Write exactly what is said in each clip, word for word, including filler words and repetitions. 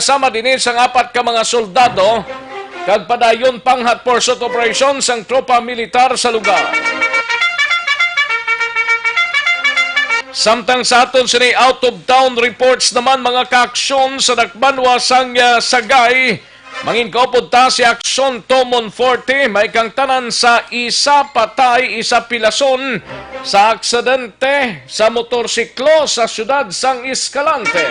sama dinhi sang apat ka mga soldado, kag padayon pang hot pursuit operation sang tropa militar sa lugar. Samtang sa aton sini out of town reports naman, mga kaaksyon, sa dakbanwa sang, ah, Sagay, mangin kaupod ta si Aksyon Tomon Forte, may kangtanan sa isa patay, isa pilason sa aksidente sa motorsiklo sa siyudad sang Escalante.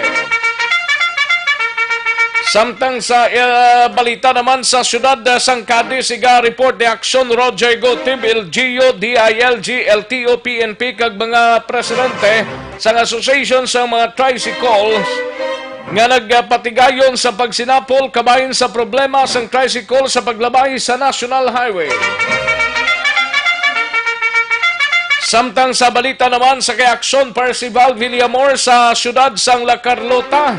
Samtang sa, eh, balita naman sa siyudad, eh, sang Cadiz, iga report ni Aksyon Roger Gotib, L G U, D I L G, L T O, P N P, kag mga presidente sang association sang mga tricycles nga nagpatigayon sa pagsinapol kabahin sa problema sang tricycle sa paglabay sa National Highway. Samtang sa balita naman sa kay Aksyon Percival Villamor sa siyudad sang La Carlota,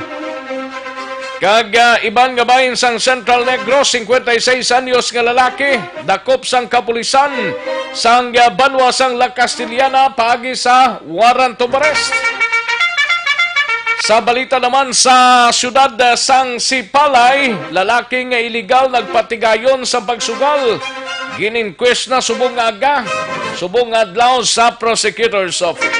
kag, ah, iban nga bahin sang Central Negros, singkwenta y seis anyos nga lalaki, dakop sang kapulisan sang, ah, banwa sang La Castellana paagi sa warrant of arrest. Sa balita naman sa siyudad, ah, sang Sipalay, lalaki nga iligal nagpatigayon sa pagsugal, gin-inquest na subong nga aga, subong nga adlaw sa prosecutor's office.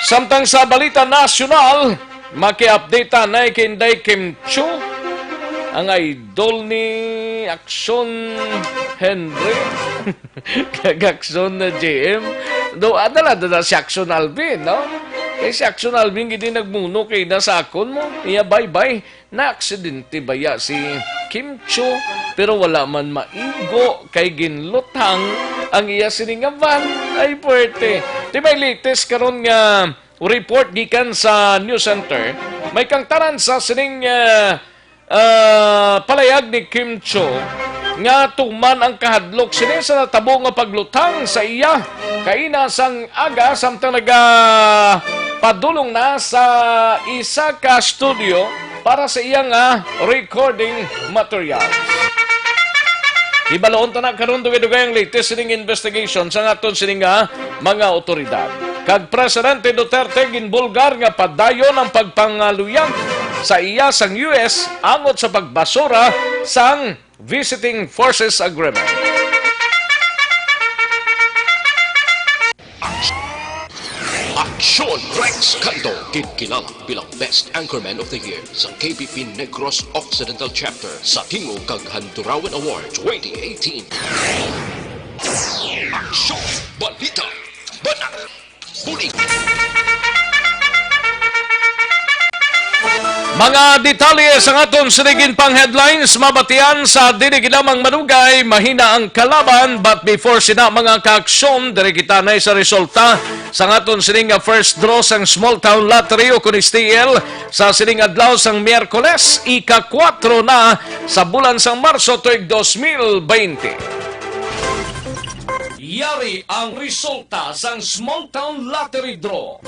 Samtang sa balita nasyonal, maki-update ta na kay Inday Kim Chiu, ang idol ni Aksyon Henry. Kag Aksyon na J M. Do, adala na si Aksyon Alvin, no? Kay si Aksyon Alvin gid nagmuno kay na sa akon mo. Iya, bye-bye. Naaksidente baya si Kim Chiu, pero wala man maigo kay ginlutang ang iya sini nga van. Ay, puwerte. Di may latest karon nga report gikan sa news center, may kangtanan sa sining, ah, ah, palayag ni Kim Chiu nga tuman ang kahadlok sini sa natabo nga paglutang sa iya kaina sang aga, samtang nagapadulong na sa isa ka studio para sa iya nga recording materials. Hibaluon ta na karon dugay-dugay ang latest sining investigation sang aton sini nga mga awtoridad. Kag Presidente Duterte ginbulgar nga padayon ang pagpangaluyag sa iya sang U S angot sa pagbasura sang Visiting Forces Agreement. Aksyon Rex Cando, ginkilala bilang Best Anchorman of the Year sa K B P Negros Occidental Chapter sa Tingog kag Handurawan Award twenty eighteen. Aksyon, balita, banat, bulig. Mga detalye sang aton sining pang headlines mabatian sa dili gid lamang madugay, mahina ang kalaban. But before sina, mga kaaksyon, diri kita na sa resulta sang aton sining nga first draw sang Small Town Lottery o kun S T L sa sining adlaw sang Miyerkules, ika-kuwatro na sa bulan sang Marso tuig dos mil baynte. Yari ang resulta sang Small Town Lottery Draw.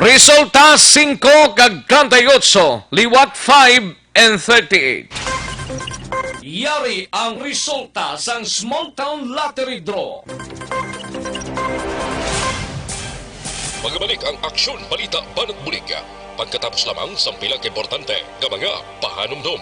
Resulta, singko kag treinta y ocho, liwat five and thirty-eight. Yari ang resulta sang Small Town Lottery Draw. Magabalik ang Aksyon, Balita, Banat, Bulig pagkatapos lamang sang pila ka importante nga mga pahanumdom.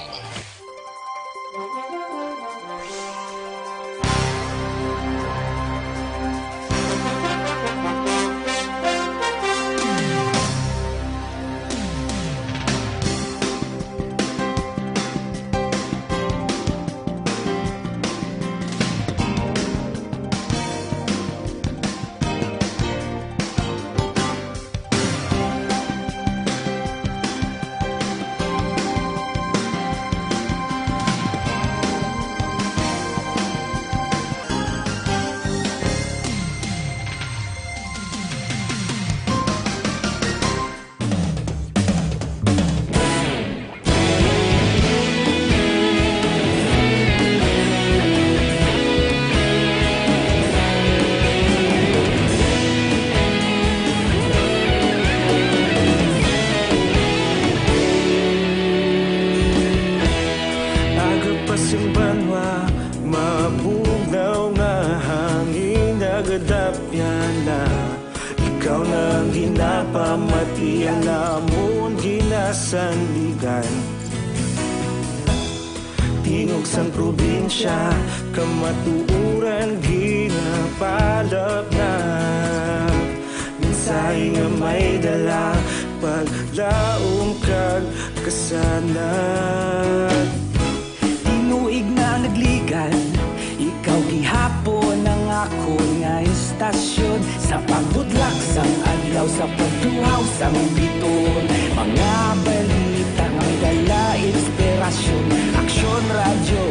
namon ginasandigan. Tingog sang probinsya, kamatuoran ginapalapnap. Mensahe nga may dala, paglaom kag kasanag. Tinuig na nagligan, ikaw gihapon ang akon nga istasyon. Sa pagbudlak sang adlaw, sa pagtuhaw sang bituon, mga balita nga may dala inspirasyon. Aksyon Radyo,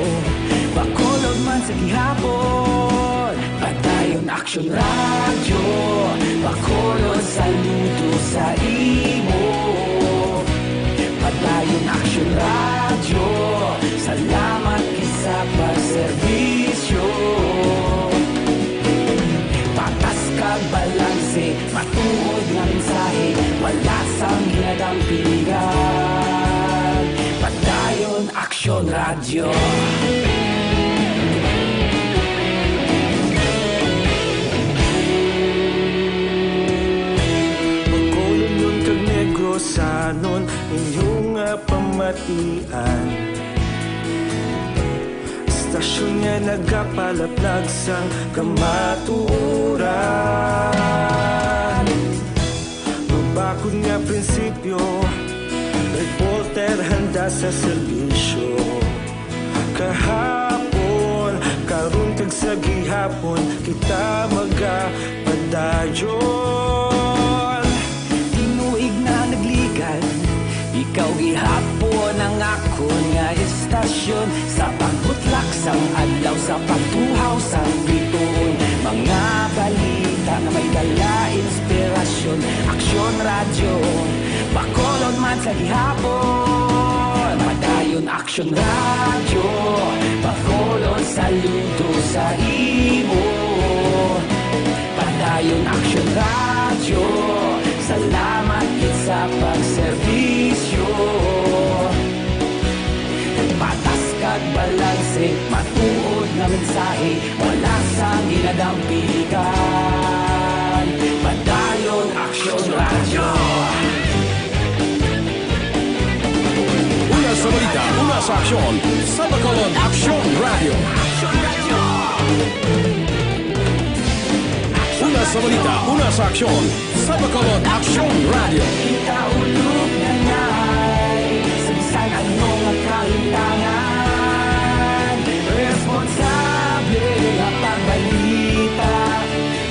Bacolod man sa gihapon. Padayon Aksyon Radyo, Bacolod saludo sa imo. Padayon Aksyon Radyo, salamat gid sa pagserbisyo. Patas kag balanse, matuod nga mensahe, wala sang ginadampigan. Padayon Aksyon Radyo. Bacolodnon kag Negrosanon, inyo nga pamatian. Istasyon nga nagapalaplag sang kamatuoran. Mabakod nga prinsipyo, reporter handa sa serbisyo. Kahapon, karon kag sa gihapon, kita magapadayon. Tinuig na nagligan, ikaw gihapon ang akon nga istasyon. Sa pagbutlak sang adlaw, sa pagtuhaw sang bituon, mga balita nga may dala inspirasyon. Aksyon Radyo, Bacolod man sa gihapon. Padayon Aksyon Radyo, Bacolod saludo sa imo. Padayon Aksyon Radyo, salamat gid sa pagserbisyo. Patas kag balanse, matuod nga mensahe, wala sang ginadampigan. Padayon Aksyon Radyo. Una sa balita, una sa aksyon, sa Bacolod Aksyon Radyo. Una sa balita, una sa aksyon, sa Bacolod Aksyon Radyo. Kita ulog na ngay, sa bisan ano nga kalintangan, responsable nga pagbalita,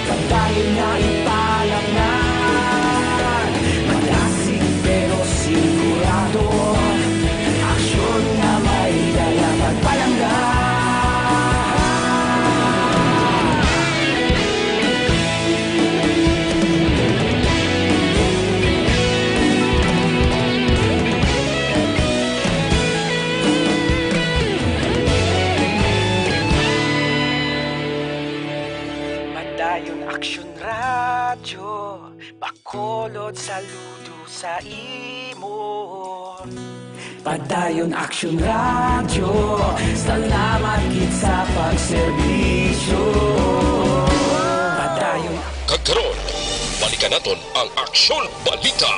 padayon nga ipalapngan. Madasig pero sigurado, aksyon nga may dala pagpalangga. Padayon Aksyon Radyo, Bacolod saludo sa imo. Padayon Aksyon Radyo, salamat gid sa pagserbisyo. Padayon. Kag karon, balikan naton ang Aksyon Balita.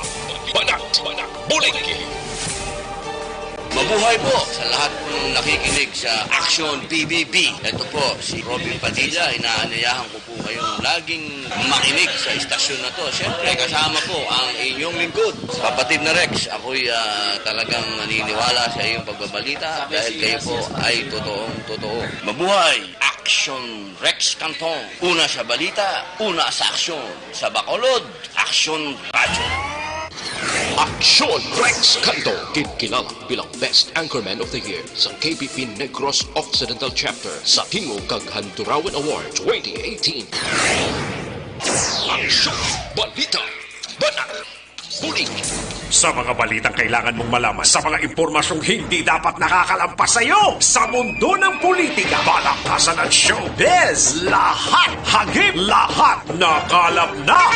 Banat, banat, bulig. Mabuhay po sa lahat pong nakikinig sa Aksyon P B B. Ito po si Robin Padilla, inaanyayahan ko po kayong laging makinig sa istasyon na to. Siyempre, kasama po ang inyong lingkod, Kapatid na Rex. Ako'y, ah, talagang naniniwala sa iyong pagbabalita dahil kayo po ay totoong totoo. Mabuhay! Aksyon Rex Canton. Una sa balita, una sa aksyon. Sa Bacolod, Aksyon Radyo. Aksyon Rex Canton, kinkilala bilang Best Anchorman of the Year sa K P P Negros Occidental Chapter sa Tingog kag Handurawan Award twenty eighteen. Aksyon, balita, banat, bulig. Sa mga balitang kailangan mong malaman, sa mga impormasyong hindi dapat nakakalampas sa iyo, sa mundo ng politika, balaktasan at showbiz, lahat hagip, lahat nakalap na.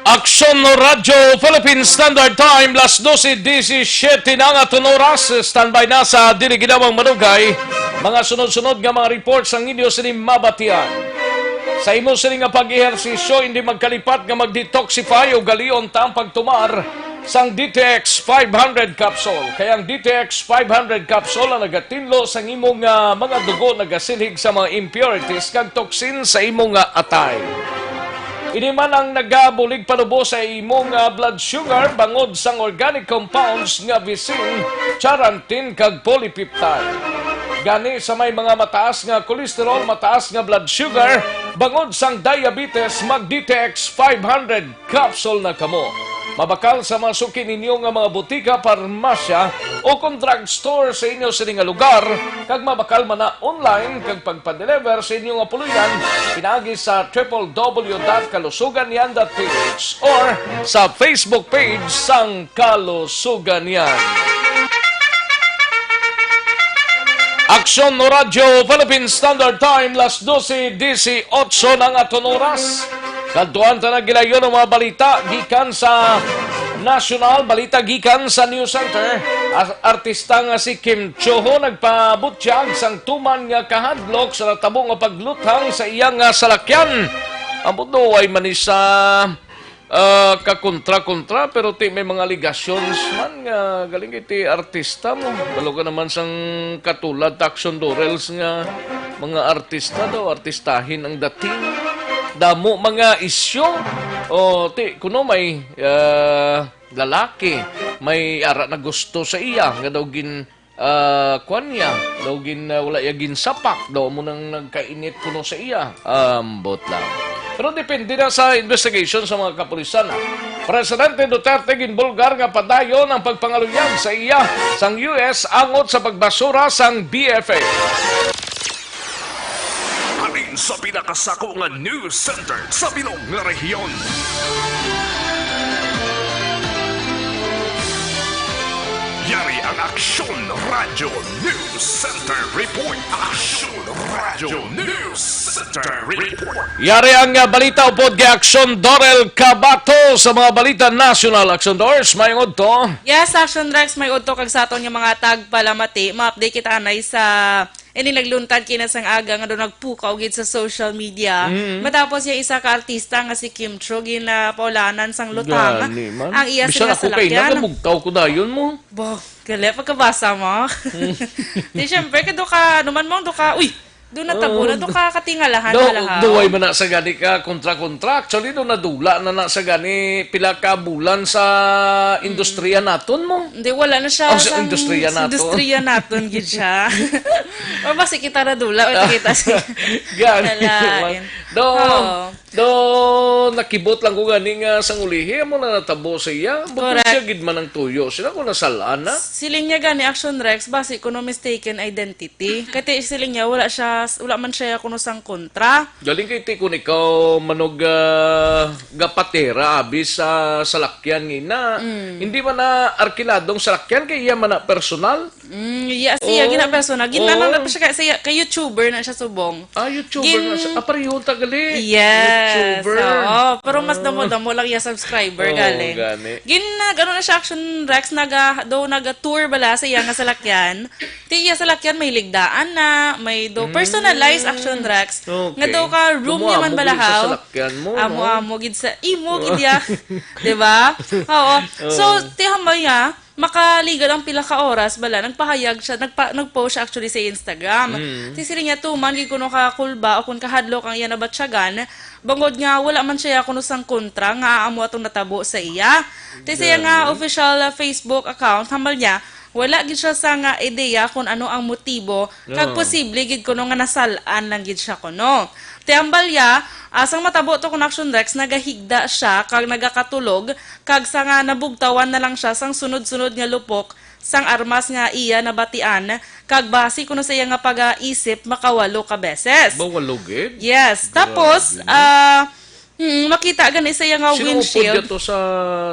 Aksyon Radyo Philippine Standard Time, las doce diecisiete na nga aton oras. Standby na sa dili ginawang malugay. Mga sunod-sunod nga mga report sang inyo sini mabatian. Sa imo sini nga pag-ehersisyo, hindi magkalipat nga mag-detoxify o galion ta ang pagtumar sang D T X five hundred capsule. Kay ang D T X five hundred capsule ang nagatinlo sang imo nga mga dugo nagasilhig sa mga impurities kag toxin sa imo nga atay. Ini man ang nagabulig panubo sa imo nga blood sugar bangod sang organic compounds nga visin, charantin kag polypeptide. Gani sa may mga mataas nga cholesterol, mataas nga blood sugar, bangod sang diabetes, mag D T X five hundred capsule na kamo. Mabakal sa mga suki ninyo nga mga butika, parmasya, o kung drugstore sa inyo sini nga lugar, kag mabakal man na online kag pagpa-deliver sa inyo nga puloy-an pinaagi sa triple W dot kalusugan yan dot P H or sa Facebook page sang Kalusugan Yan. Aksyon Radyo Philippine Standard Time, las dose dieciocho na ang aton oras. Kadtuan ta na gilayon ang mga balita gikan sa nasyonal, balita gikan sa News Center. Ar- artista nga si Kim Cho Ho nagpabutyag sang tuman nga kahadlok sa natabo nga pagluthang sa iya nga salakyan. Ambot daw way man ni sa ah, kakontra-kontra, pero ti may mga allegations man nga galing kay ti artista mo. Balo ka naman sang katulad ta Action Dorels nga mga artista daw, artistahin ang dating. Damo mga isyu. O ti kuno may ah, lalaki, may ara na gusto sa iya nga daw gin ah, kuan niya, daw gin, ah, wala iya ginsapak, daw amo nang nagkainit kuno sa iya. Ambot lang. Pero depende na sa investigation sa mga kapulisan, ah. Presidente Duterte ginbulgar nga padayon ang pagpangaluyag sa iya sang U S angot sa pagbasura sang B F A. Halin sa pinakasako nga news center sa bilog nga rehiyon. Yari ang Aksyon Radyo News Center Report. Aksyon Radyo News Center Report. Yari ang, ah, balita upod kay Aksyon Dorel Cabato sa mga balita nasyonal. Aksyon Dors, may udto. Yes, Aksyon Rex, may udto kag sa aton nga mga tagpalamati. Ma-update kita anay sa ini nagluntad kina sang aga nga daw nagpukaw gid sa social media. Mm. Matapos yung isa ka artista nga si Kim Cho ginapaulanan sang lutang Gani man. Ang iya Bisan sila ako kay salakyan. Nagabugtaw ko dayon mo. Bo, gali pagkabasa mo. Di syempre kay do ka, ano man mo, do ka, uy, do na tabo na, do ka katingalahan Do, balahaw. Duway man na sa gani ka kontra-kontra. Actually, do nadula na na sa gani pila ka bulan sa industriya naton mo. Hindi, wala na siya Oh, sa sang industriya naton. Industriya naton gid siya. O, basi kita na dula, o kita si Gani Kalain. Man. Do, Oo. do, nakibot lang ko gani nga sang ulihi, amo na natabo sa iya. Bukod Correct. Siya gid man ang tuyo. Sila ko nasalaan na. Siling niya gani, Action Rex, basi kuno mistaken identity. Kay ti siling niya, wala siya, wala man siya kuno sang kontra. Galing kay ti kun ikaw manog ah, gapatera abi sa salakyan ngina. Mm. Hindi man na arkiladong salakyan kay iya man na personal. Mm, iya siya, Oh. Gina personal. Gin-, ano na Oo. pa siya kay, siya, kay YouTuber na siya subong. Ah, YouTuber Gin- na siya. Ah, pareho ta gali. Yes. YouTuber. Oo, pero mas Ah. damo-damo lang iya subscriber Oo, galing. Gani. Gin, nag, ano na siya, Action Rex, naga, daw naga-tour bala sa iya nga salakyan. Ti iya salakyan may ligdaan na, may do Mm. personalized Action Rex. Okay. Nga daw ka room Amo-amo niya man gid sa balahaw. Salakyan mo, no? Amo-amo gid sa imo gid ya. Di ba? Oo. Oo. So, ti hambal niya, makaligal ang pila ka oras bala, nagpahayag siya, nagpa-, nag-post siya actually sa Instagram. Mm. Ti siling niya, tuman gid kuno ka kulba o kun kahadlok ang iya nabatyagan, bangod nga wala man siya kuno sang kontra nga amo atong natabo sa iya. Ti sa iya nga Gani. Official, ah, Facebook account, hambal niya, wala gid siya sa nga ideya kung ano ang motibo, kag Oo. posible gid kuno nga nasal-an lang gid siya kuno. Ti hambal niya, ah, sang matabo to kun Action Rex, nagahigda siya kag nagakatulog, kag sa nga nabugtawan na lang siya sang sunod-sunod nga lupok sang armas nga iya nabatian, kag basi kuno sa iya nga pag-isip, makawalo ka beses. Ba, walo gid? Yes. Grabe, Tapos, no? ah, mm, makita gani sa iya nga Sino upod windshield. Dito sa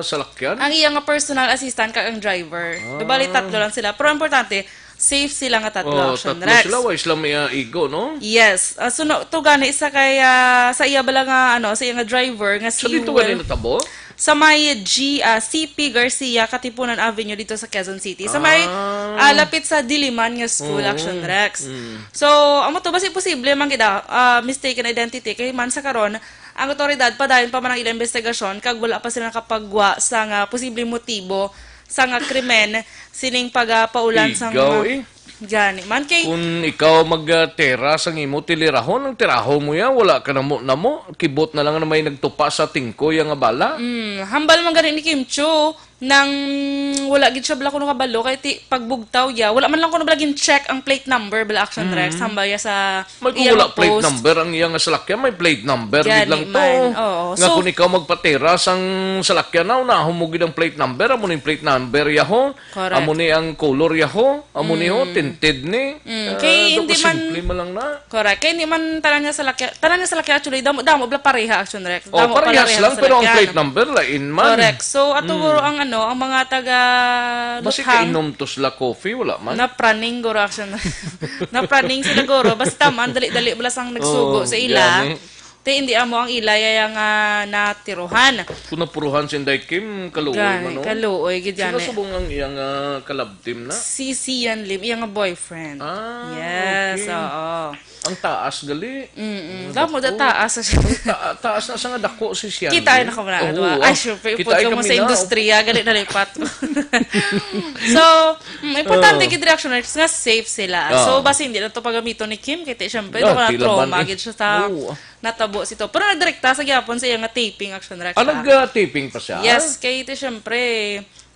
salakyan? Ang iya nga personal assistant kag ang driver. Ah. Di bali, tatlo lang sila. Pero importante, Safe sila nga tatlo, Oh, Action tatlo Rex. sila, wa sila may, ah, igo, no? Yes. Ah, so, no, to gani, isa kay, ah, sa iya bala nga, ano, sa iya nga driver nga Sa si dito Wel-, gani natabo? Sa may G, ah, C P Garcia, Katipunan Avenue dito sa Quezon City. Sa may, Ah. ah, lapit sa Diliman nga school, Oo. Action Rex. Mm. So, amo to, basi posible man gid, ah, ah, mistaken identity. Kay man sa karon, ang otoridad padayon pa man ang ilang investigasyon kag wala pa sila nakapagwa sa nga posibleng motibo sa nga krimen sining pagapaulan sa Ikaw, mga eh. Gani man kay Kung ikaw magtera sang imo tilirahon, ang tirahon mo ya, wala ka namo-namo, kibot na lang na may nagtupa sa tingko ya nga bala. Mm, hambal man gani ni Kim Chiu nang wala gid siya bala kuno kabalo kay ti pagbugtaw ya, wala man lang kuno bala gin-check ang plate number bala, Action Mm. Rex, hambal ya sa May kung iya wala nga plate post. number ang iya nga salakyan, may plate number gid Gani lang to. man, oo. Nga So, kung ikaw magpatera sang salakyan na, unahon mo gid ang plate number, amo ning plate number yaho, Correct. amo ni ang color yaho, amo ni ho, Mm. tinted ni. Mm, Ah, kay daw hindi man simple man lang na. Correct. Kay hindi man tanan nga salakyan, tanan nga salakyan actually, damo, damo bala pareha, Action Rex. Oh, Damo parehas pala lang, sa pero ang salakyan. plate number, lain man. Correct. So, ato Mm. guro ang ano, ang mga taga Basi Luthang. kainom to sila coffee, wala man. Napraning guro, Action. Napraning sila guro. Basta man, dali-dali bala sang nagsugo Oh, sa ila. gani. Te, hindi amo ang ila ya nga natiruhan. Kung napuruhan si Inday Kim, kaluoy Gani, man, no? kaluoy, gid Sino gani. subong ang iyang, ah, kalab team na? Si Sian Lim, iya nga boyfriend. Ah, Yes, okay. oo. Ang taas gali. Mm-mm. Ang Damo da dako. taas sa siya. Ang ta-, taas na sa nga dako si Sian Kita Lim. na ka muna, Oo, ano, ah. Ay, syempre, Kita ipudyo mo kami sa na, industriya, gali na lipat. So, mm, importante Oo. gid reaction nga safe sila. Oo. So, basi hindi na to pagamiton ni Kim, kay ti, syempre, Ah, tila man trauma eh. gid siya sa Oo. natabo sito. Pero nagdirekta sa gyapon sa iya nga taping, Action Rex, Ah, ah. nag, ah, taping pa siya? Yes, kay ti, syempre,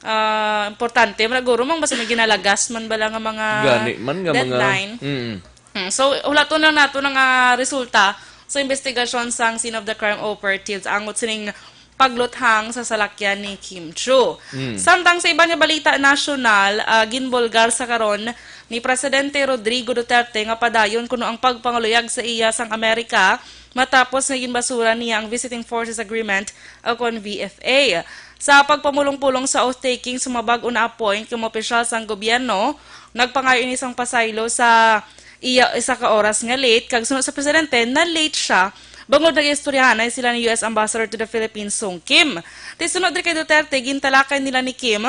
ah, importante man guro mang basta may ginalagas man bala nga mga Gani man nga mga deadline. Mm. Hmm, so, hulaton lang nato na nga resulta sa investigasyon sang scene of the crime operatives angot sining pagluthang sa salakyan ni Kim Chiu. Mm. Samtang sa iban nga balita nasyonal, ah, ginbulgar sa karon ni Presidente Rodrigo Duterte nga padayon kuno ang pagpangaluyag sa iya sang Amerika matapos nga ginbasura niya ang Visiting Forces Agreement o kon V F A. Sa pagpamulong-pulong sa oath-taking sa mga bag-o na appoint nga mga opisyal sang gobyerno, nagpangayo ini sang pasaylo sa iya isa ka oras nga late, kag suno sa presidente, na-late siya bangod nag-istoryahanay sila ni U S Ambassador to the Philippines, Sung Kim. Ti suno diri kay Duterte, gintalakay nila ni Kim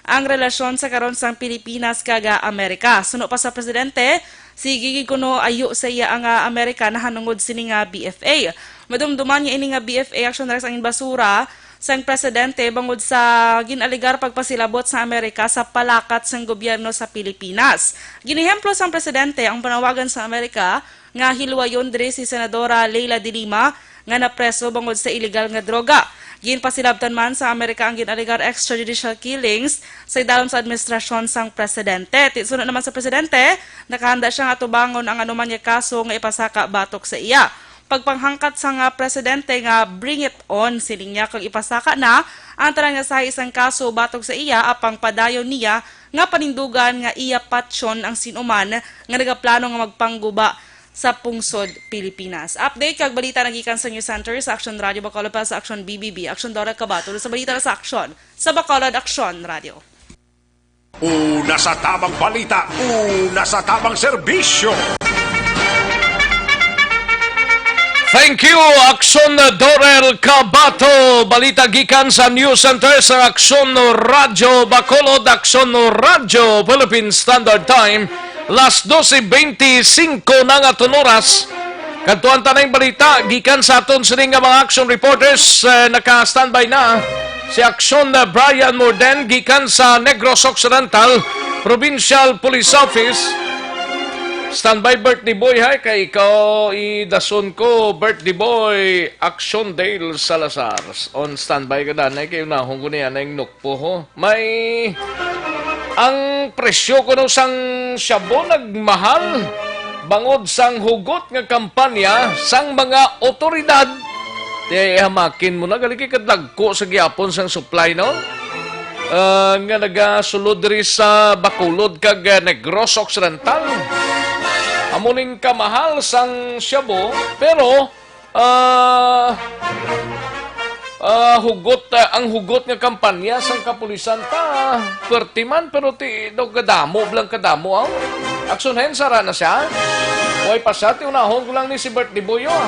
ang relasyon sa karon sang Pilipinas kag, ah, Amerika. Suno pa sa presidente, sige gid kuno ayo sa iya ang, ah, Amerika nahanungod sini nga B F A. Madumduman nga ini nga B F A action drugs ang ginbasura sang presidente bangod sa gin-alegar pagpasilabot sa Amerika sa palakat sang gobyerno sa Pilipinas. Ginehemplo sang presidente ang panawagan sa Amerika nga hilwayon diri si Senadora Leila de Lima nga napreso bangod sa iligal nga droga. Ginpasilabtan man sa Amerika ang gin-alegar extrajudicial killings sa idalom sa administrasyon sang presidente. Ti-, suno naman sa presidente, nakahanda siya nga atubangon ang anuman nga kaso nga ipasaka batok sa iya. Pagpanghangkat sang, ah, presidente nga bring it on, siling niya, kag ipasaka na ang tanan nga sahi sang kaso batok sa iya, apang padayon niya nga panindugan nga iya patyon ang sin-o man nga nagaplano nga magpangguba sa pungsod Pilipinas. Update kag balita nagikan sa News Center sa Action Radio Bacolod para sa Action B B B. Action Dora Cabato sa balita na sa Action sa Bacolod Action Radio. Una sa tabang balita, una sa tabang serbisyo. Thank you, Action Dorel Cabato. Balita gikan sa News Center sa Action Radyo Bacolod, Action Radyo Philippine Standard Time. Las doce veinticinco na nga aton oras. Kadtuan ta na ang balita gikan sa aton sining nga mga action reporters, eh, naka-standby na. Si Action na Brian Morden gikan sa Negros Occidental Provincial Police Office. Standby, birthday boy, ha? Kay ikaw, idason ko, birthday boy, Action Dale Salazar. On standby ka, danay, kay unahon ko niya na yung nukpo, ho. May ang presyo kuno sang shabu nagmahal bangod sang hugot nga kampanya sang mga otoridad. Ti hamakin mo na, gali kay kadagko sa gihapon sang supply, no? Ah, nga nagasulod diri sa Bacolod kag, ah, Negros Occidental. Amo ning kamahal sang shabu, pero, ah, Ah, hugot, ah, ang hugot nga kampanya sang kapulisan ta, perti man, pero ti daw kadamo, blang kadamo, aw. Action Hen, sara na siya. Way pa siya, ti unahon ko lang ni si Birthday Boy, oh.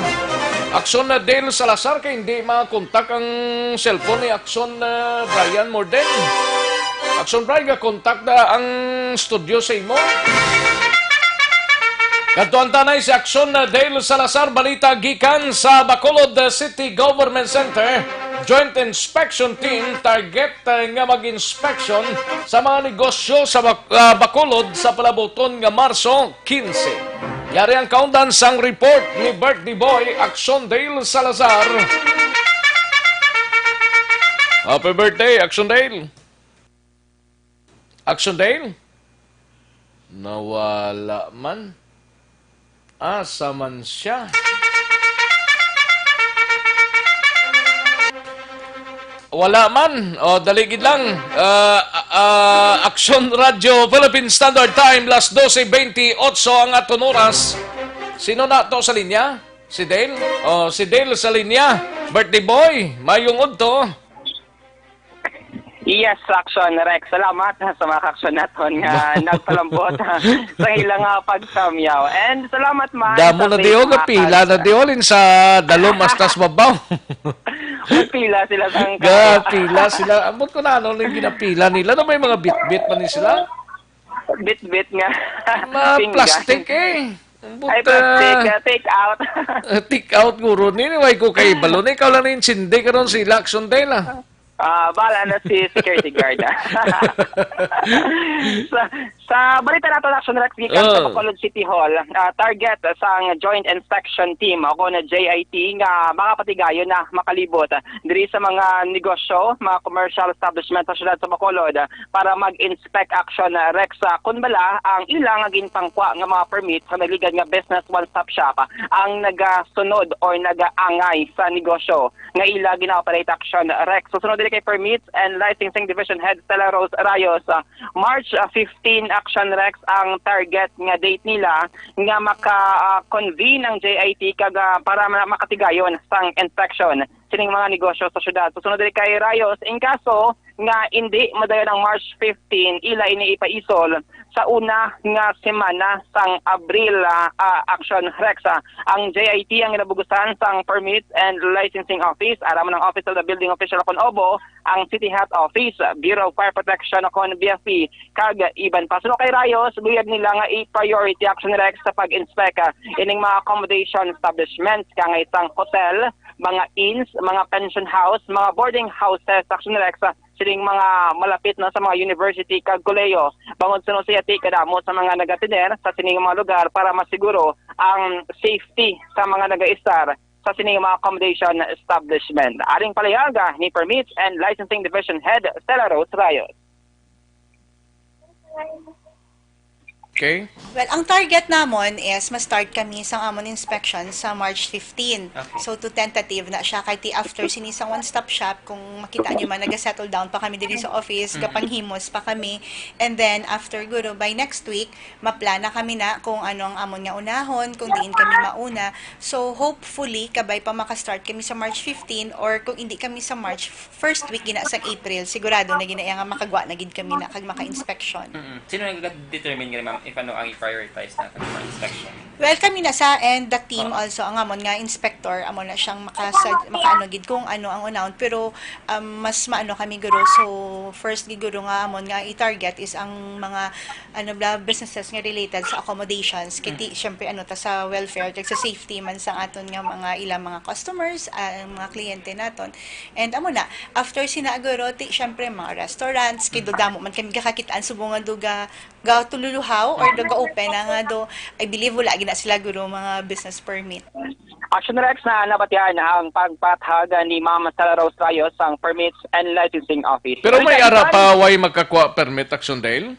Action na Dale Salazar, kay hindi makontak ang cellphone ni Action, ah, Brian Morden. Action Brian, ga-contact na ang studio sa imo. Kadtuan ta na si Action na Dale Salazar, balita gikan sa Bacolod City Government Center. Joint Inspection Team target, uh, nga mag-inspection sa mga negosyo sa Bac-, uh, Bacolod sa palabuton nga Marso quince. Yari ang kaundan sang report ni Birthday Boy Action Dale Salazar. Happy birthday, Action Dale! Action Dale? Nawala man. Asa man siya? Wala man. O, dali gid lang. Ah, ah, Action Radio Philippine Standard Time, las doce veintiocho ang aton oras. Sino na to sa linya? Si Dale? O, si Dale sa linya. Birthday boy, mayong udto. Yes, Action Rex. Salamat sa mga ka-action naton nga nagpalambot sa ilang, ah, pagsamyaw. And salamat man Damo sa na face diyo, nga pila na diyo, lin sa dalom hasta sa babaw. Magpila sila sa Ga, pila sila. Ambot ko na ano yung ginapila nila. Ano, may mga bitbit pa ni sila? Bitbit nga. Ma, pinggan. Plastic eh. Ambot, Ay, plastic, ah, ah, take out. Ah, take out, guro. Ni, way ko kay balon. Ikaw lang na yung sindi karon si Action Dale, ah. Ah, bala na si security guard, ah. Sa, sa balita nato, Action Rex, gikan sa Oh. Bacolod City Hall, ah, target sang Joint Inspection Team o kon J I T nga mga patigayon na makalibot diri sa mga negosyo, mga commercial establishment sa siyudad sa Bacolod, ah, para mag-inspect, Action Rex, ah, kun bala ang ilang ginpangkwa nga mga permit sa nagligad nga business one-stop shop, ah, ang nagasunod or nagaangay sa negosyo nga ila gina-operate, Action Rex. So, sunod diri kay Permits and Licensing Division Head Stella Rose Rayos, ah, March, ah, fifteen, Action Rex, ang target nga date nila nga maka, ah, convene ang J I T kag, ah, para ma-, makatigayon sang inspection sining mga negosyo sa syudad. So, sunod diri kay Rayos, in kaso nga indi madayon ang March fifteen, ila ini ipaisol sa una nga semana sang Abril, ah, ah, Action Rex, ah. Ang J I T ang ginabugusan sang Permits and Licensing Office, ara man ang Office of the Building Official o kon OBO, ang City Health Office, Bureau of Fire Protection o kon B F P, kag iban pa. Suno kay Rayos, luyag nila nga i-priority, Action Rex, sa pag-inspect, ah, ining mga accommodation establishments, kangay sang hotel, mga inns, mga pension house, mga boarding houses, Action Rex, ah, sining mga malapit na sa mga university kag kolehiyo, bangod suno sa yati kadamo sa mga nagatener sa sining mga lugar para masiguro ang safety sa mga nagaistar sa sining mga accommodation establishment. Aring palayaga ni Permits and Licensing Division Head Stella Rose Rayos. Okay. Well, ang target namon is ma-start kami sa amon inspection sa March fifteen. Okay. So, to tentative na siya. Kay ti after sini sa one-stop shop, kung makita nyo man, nag-settle down pa kami diri sa office, Mm. gapanghimos pa kami. And then, after guro, by next week, maplana kami na kung ano ang amon nga unahon, kung diin kami mauna. So, hopefully, kabay pa maka-start kami sa March fifteen, or kung hindi kami sa March, first week gina sang April, sigurado na gina nga makagwa na gid kami na kag maka-inspection. Mm-mm. Sino nag-determine nga, ma'am, if ano ang i-prioritize na kag mga inspection? Well, kami na sa, and the team Oo. also, ang amon nga inspector, amo na siyang makasa-, makaano gid kung ano ang unahon. Pero, um, mas maano kami, guro. So, first gid, guro, nga amon nga i-target is ang mga, ano bla, businesses nga related sa accommodations. Kay ti, Mm. syempre, ano, ta sa welfare, kag sa safety man sa aton nga mga ilang mga customers, ah, ang mga kliyente naton. And amo na, after sina guro, ti, syempre, mga restaurants, kay Mm. damo man kami gakakitaan subong nga do ga-, gatululuhaw or do ga-open na nga do, I believe, wala gid na sila guro mga business permit. Action Rex, na nabatian ang pagpatahag ni Ma'am Stella Rose Rayos sang Permits and Licensing Office. Pero may Rex, ara pa, way magkakuha permit, Action Dale?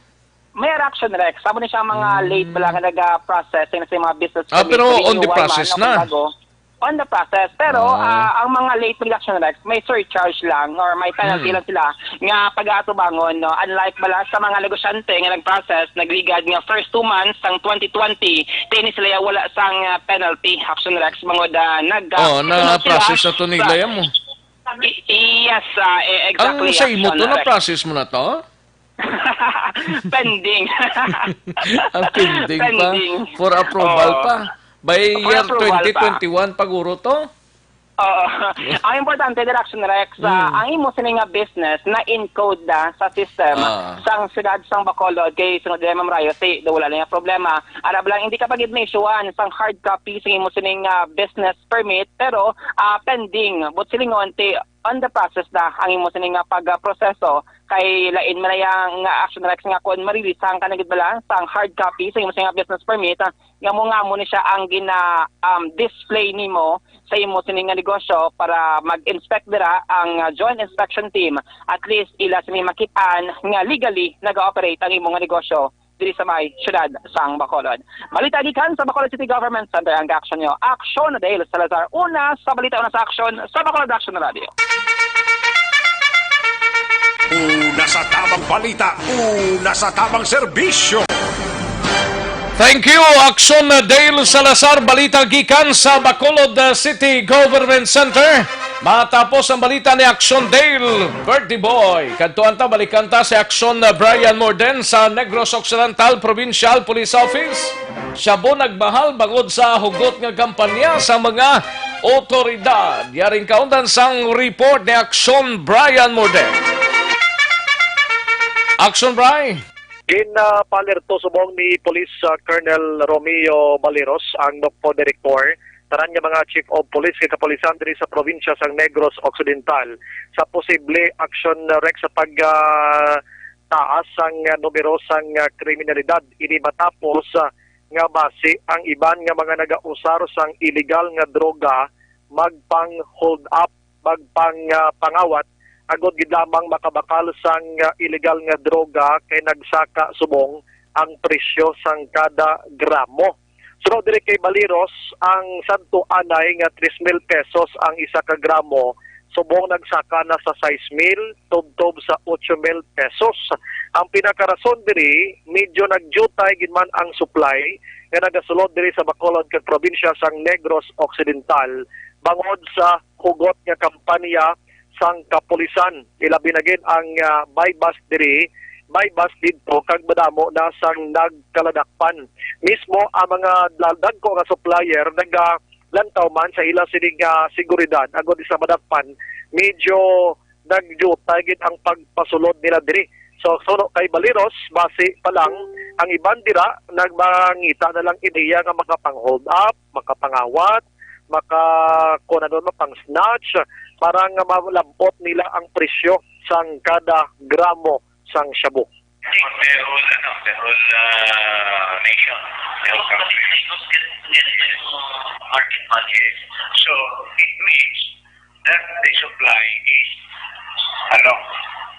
May ara, Action Rex. Amo ni siya mga Mm. late pa lang nga naga-process sa mga business Ah, permit, pero on the renewal man process o na. kung bago. On the process. Pero, Ah. ah, ang mga late, Action Rex, may surcharge lang or may penalty Hmm. lang sila nga pag-aatubangon, no? Unlike bala sa mga negosyante nga nag-process, nagligad nga first two months sang twenty twenty, kay ni sila wala sang, ah, penalty, Action Rex, bangod, ah, nag, ah, Oh, na-process na to nila sa yan mo. I- yes, ah, eh, exactly. Ang sa imo to, na-process mo na to? Pending. Ang pending pa. Pending. For approval pa. By year twenty twenty-one pa guro to? Oo. Ang importante, Direction Rex, ah, ang imo sini nga business na-encode na sa system sang siyudad sang Bacolod, kay sunod diha, Ma'am Rayo, ti, do wala na yung problema. Ara ba lang, hindi ka pa gid na-issuean sang hard copy sa imo sining, ah, business permit, pero, ah, pending. But silingon, ti, on the process na ang imo sini nga pagproseso, kay lain man na yang nga action, Rex, nga kung marilisan ka na gid bala sang hard copy sa imo sini nga business permit, ah, nga mo nga mo ni siya ang gina, um, display nimo sa imo sini nga negosyo para mag-inspect dira ang, ah, joint inspection team. At least ila sini makit-an nga legally naga-operate ang imo nga negosyo diri sa may siyudad sang Bacolod. Balita gikan sa Bacolod City Government Center ang action nyo. Action, Dale Salazar. Una sa balita, una sa action sa Bacolod Action Radio. Una sa tamang balita, una sa tamang serbisyo. Thank you, Action, Dale Salazar. Balita gikan sa Bacolod, uh, City Government Center. Matapos ang balita ni Action Dale, Birthday Boy. Kadtuan ta, balikan ta si Action, uh, Brian Morden sa Negros Occidental Provincial Police Office. Shabu nagmahal bangod sa hugot nga kampanya sa mga otoridad. Yaring kaundan sang report ni Action Brian Morden. Action, Brian. Ginapalerto subong ni Police, ah, Colonel Romeo Baleros, ang NOCPO Director, tanan nga mga Chief of Police kag kapulisan diri sa probinsya sang Negros Occidental sa posible action, ah, Rex, sa pag, ah, taas sang, ah, numero sang, ah, kriminalidad. Ini matapos, ah, nga basi ang iban nga mga nagausar sang iligal nga droga magpang-hold up, magpang, ah, pangawat, agod gid lamang makabakal sang, ah, iligal nga droga kay nagsaka subong ang presyo sang kada gramo. Suno diri kay Baleros, ang sadto anay nga tres mil pesos ang isa ka gramo, subong nagsaka na sa sais mil tubtob sa otso mil pesos. Ang pinakarason diri, medyo nagyutay gid man ang supply nga nagasulod diri sa Bacolod kag probinsya sang Negros Occidental bangod sa hugot nga kampanya sang kapulisan. Ilabi na gid ang, ah, buy-bust diri, buy-bust didto, kag madamo na sang nagkaladakpan. Mismo ang mga dal-, dagko nga supplier nagalantaw man sa ila sini nga seguridad, agod di sa madakpan, medyo nagyutay gid ang pagpasulod nila diri. So, suno kay Baleros, basi pa lang, ang iban dira nagmangita na lang ideya nga makapang-hold up, makapangawat, maka, kung ano man, pang-snatch, para nga malab-ot nila ang presyo sang kada gramo sang shabu. The whole, ano, the whole, uh, nation, the whole country. Market value. So, it means that the supply is, ano,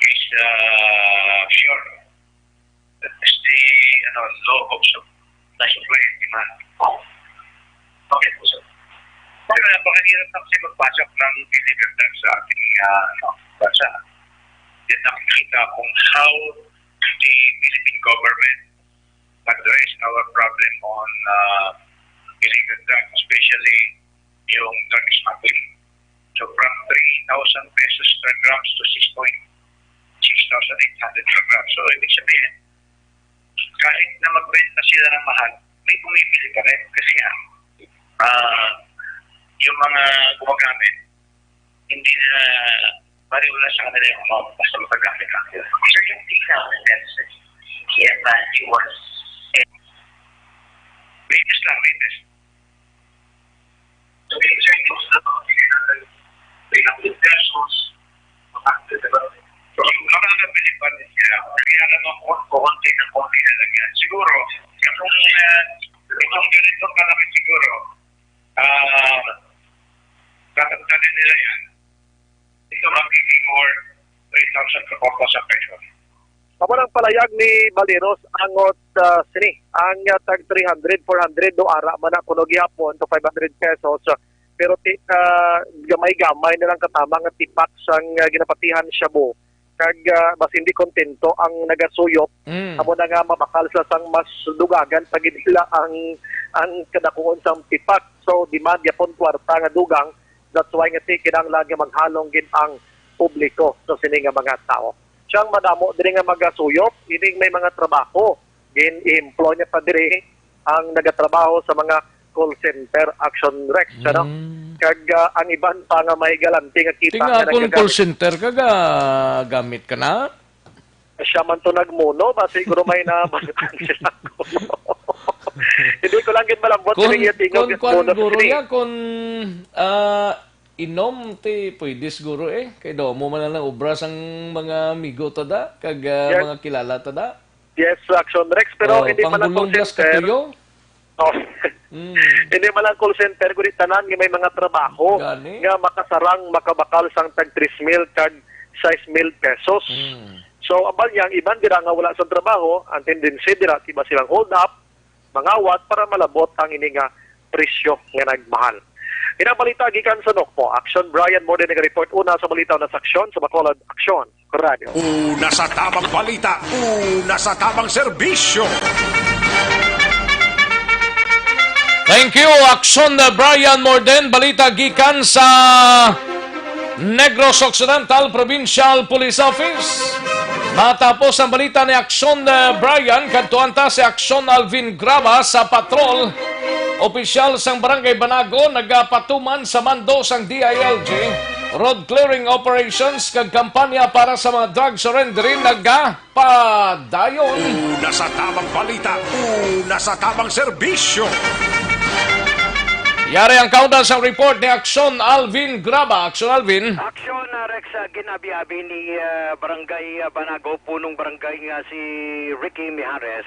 is, uh, sure. It's the, ano, law of sup-, the supply and demand. Okay po, sir. Pero napakahirap na kasi magpasok ng illegal drugs sa ating, ah, ano, bansa. Then nakikita kung how the Philippine government address our problem on, ah, illegal drugs, especially yung drug smuggling. So, from three thousand pesos per grams to six point six thousand eight hundred per gram. So, ibig sabihin, kahit na magbenta sila ng mahal, may bumibili pa rin. Kasi nga, ah, yung mga gumagamit, hindi nila, pare, wala sa kanila yung amount, basta makagamit lang sila. So, yung three thousand pesos, kaya value was, latest lang, latest. So, yung three hundred pesos, makakabili pa rin sila. Kaya naman, kung konti na konti na lang yan. Siguro, itong, uh, itong ganito kalaki siguro, ah, tatantanin nila yan. Ito magiging more three thousand to four thousand pesos. Amo nang palayag ni Baleros angot, ah, sini, ang, ah, tag three hundred, four hundred, do ara man na kuno gihapon to five hundred pesos, ah, pero ti-, ah, gamay-gamay na lang katama nga tipak sang, ah, ginapatihan shabu. Kag, ah, mas hindi kontento ang nagasuyop. Mm. Amo na nga mabakal sila sang mas dugagan pa gid nila ang, ang kadakuon sang tipak. So, demand gyapon kwarta nga dugang That's why nga ti kinahanglan nga maghalong gid ang publiko sa sini nga mga tawo. Siyang madamo diri nga magasuyop, ining may mga trabaho. Gin-employ niya pa diri ang nagatrabaho sa mga call center, Action Rex, ano? Mm. Kag, ah, ang iban pa nga may galante nga kita Tinga nga akong nagagamit. Call center ka, ga-, gamit ka na? Siya man to nagmuno, ba siguro may nabalitaan sila ko. Hindi ko lang gid malambot Kun, kung iya tingog kun, kun, muno guro sini. Ya, kun, ah, inom, ti, pwede siguro eh. Kay do mo man lang obra sang mga amigo ta da, kag, ah, Yes. mga kilala ta da. Yes, Action Rex, pero Oh, hindi man lang call pangbulong blas center. Katuyo. Oh. Mm. Hindi man lang call center, kundi tanan nga may mga trabaho Gani. Nga makasarang, makabakal sang tag tres mil kag sais mil pesos. Mm. So, ambal niya, ang iban dira nga wala sa trabaho, ang tendency dira, tiba silang hold up, mangawat para malabot ang ini nga presyo nga nagmahal. Ina balita gikan sa Nokpo. Action, Brian Morden, nag-report una sa balita na sa Aksyon sa Bacolod. Aksyon, Radyo. Una sa tamang balita, una sa tamang serbisyo. Thank you, Aksyon, Brian Morden. Balita gikan sa Negros Occidental Provincial Police Office. Matapos ang balita ni Aksyon, eh, Brian, kadtuan ta si Aksyon Alvin Graba sa patrol. Opisyal sang Barangay Banago nagapatuman sa mando sang D I L G, road clearing operations kag kampanya para sa mga drug surrendering nagapadayon. Una sa tamang balita, una sa tamang serbisyo. Yari ang kauna sa report ni Aksyon Alvin Graba. Aksyon Alvin. Aksyon, ah, Rex, ah, ginabi-abi ni, ah, Barangay, ah, Banago, punong barangay nga si Ricky Mijares.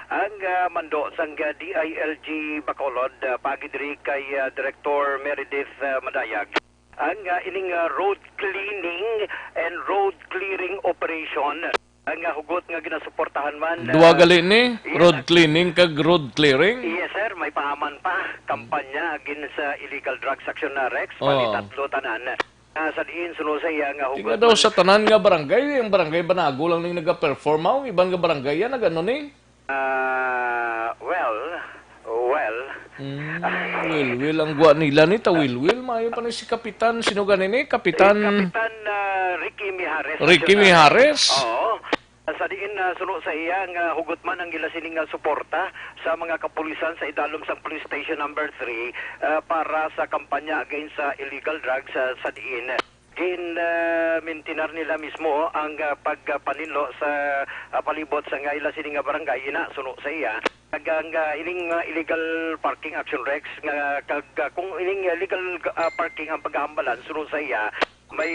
Ang, ah, mando sang, ah, D I L G Bacolod, ah, paagi diri kay, ah, Director Meredith, ah, Madayag. Ang, ah, ining, ah, road cleaning and road clearing operation, ang, ah, hugot nga ginasuportahan man, Duwa ah, gali ni, yes, road cleaning kag road clearing? Yes, sir. May paaman pa kampanya against sa illegal drugs, Aksyon, ah, Rex. Oh. Panitatlo tanan. Ah, sa diin, suno sa iya nga hugot Tingga daw man. Sa tanan nga barangay, ang barangay Banago lang ning nagaperform, ah, ang iban nga barangay yan, nagano ni? Ah, well, well. Hmm, Wilwil ang gwa nila ni ta Wilwil. Maayo pa ni si Kapitan. Sino gani ni? Kapitan Eh, Kapitan, ah, Ricky Mijares, Ricky National. Mijares? Oo. Sa diin, ah, suno sa iya nga hugot man ang ila sini nga suporta sa mga kapulisan sa idalom sang Police Station Number Three, ah, para sa kampanya against sa illegal drugs, ah, sa diin. Gin, ah, mintinar nila mismo ang, ah, pagpaninlo sa, ah, palibot sa nga ila sini nga barangay, ina, suno sa iya. Kag ang, ah, ining, ah, illegal parking, Action Rex, nga kag, ah, kung ining illegal, ah, parking ang paghahambalan, suno sa iya, may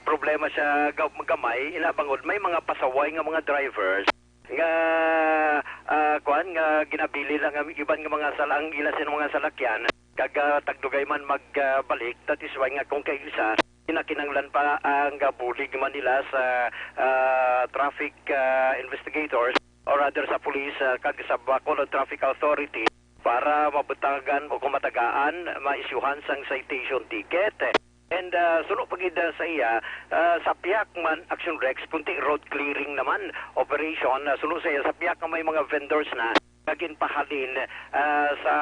problema siya ga-, gamay, ina bangod may mga pasaway nga mga drivers nga, ah, kuan, nga ginabilin lang ang iban nga mga sal-, ang ila sing mga salakyan, kag, ah, tagdugay man mag, ah, balik. That is why nga kung kay isa, kinakinanglan pa ang, ah, bulig man nila sa, ah, traffic, ah, investigators, or rather sa police, ah, kag sa Bacolod Traffic Authority para mabutagan o kung matagaan, maisyuhan sang citation ticket. And, ah, suno pa gid, ah, sa iya, ah, sa pihak man, Action Rex, kunti road clearing naman operation, ah, suno sa iya, sa pihak nga may mga vendors na nga ginpahalin, ah, sa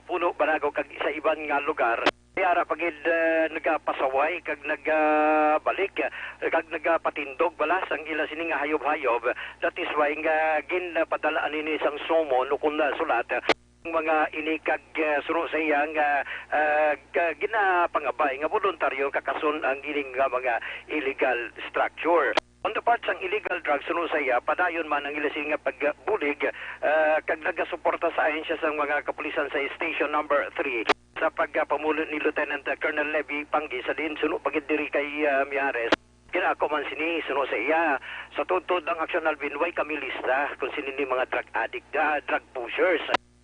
Puno, Banago, kag sa iban nga lugar. Kay ara pa gid, ah, nagapasaway kag nagabalik, ah, kag nagapatindog bala sang ila sini nga hayop-hayop. That is why nga ginpadala nini sang summon o kun, ah, sulat, ah, mga ini kag, ah, suno sa iya nga, ah, ka-, ginapangabay nga voluntaryo kakason ang ini nga mga illegal structure. On the part sang illegal drugs, suno sa iya, padayon man ang ila sini nga pagbulig, ah, kag nagasuporta sa ahensya sang mga kapulisan sa Station Number Three sa pagpamuno ni Lieutenant Colonel Levy Panggi sa diin suno pa gid diri kay, ah, Mijares. Ginako man sini, suno sa iya, sa tuod-tuod lang, Action Alvin, way kami lista kung sino ni mga drug addict, ah, drug pushers.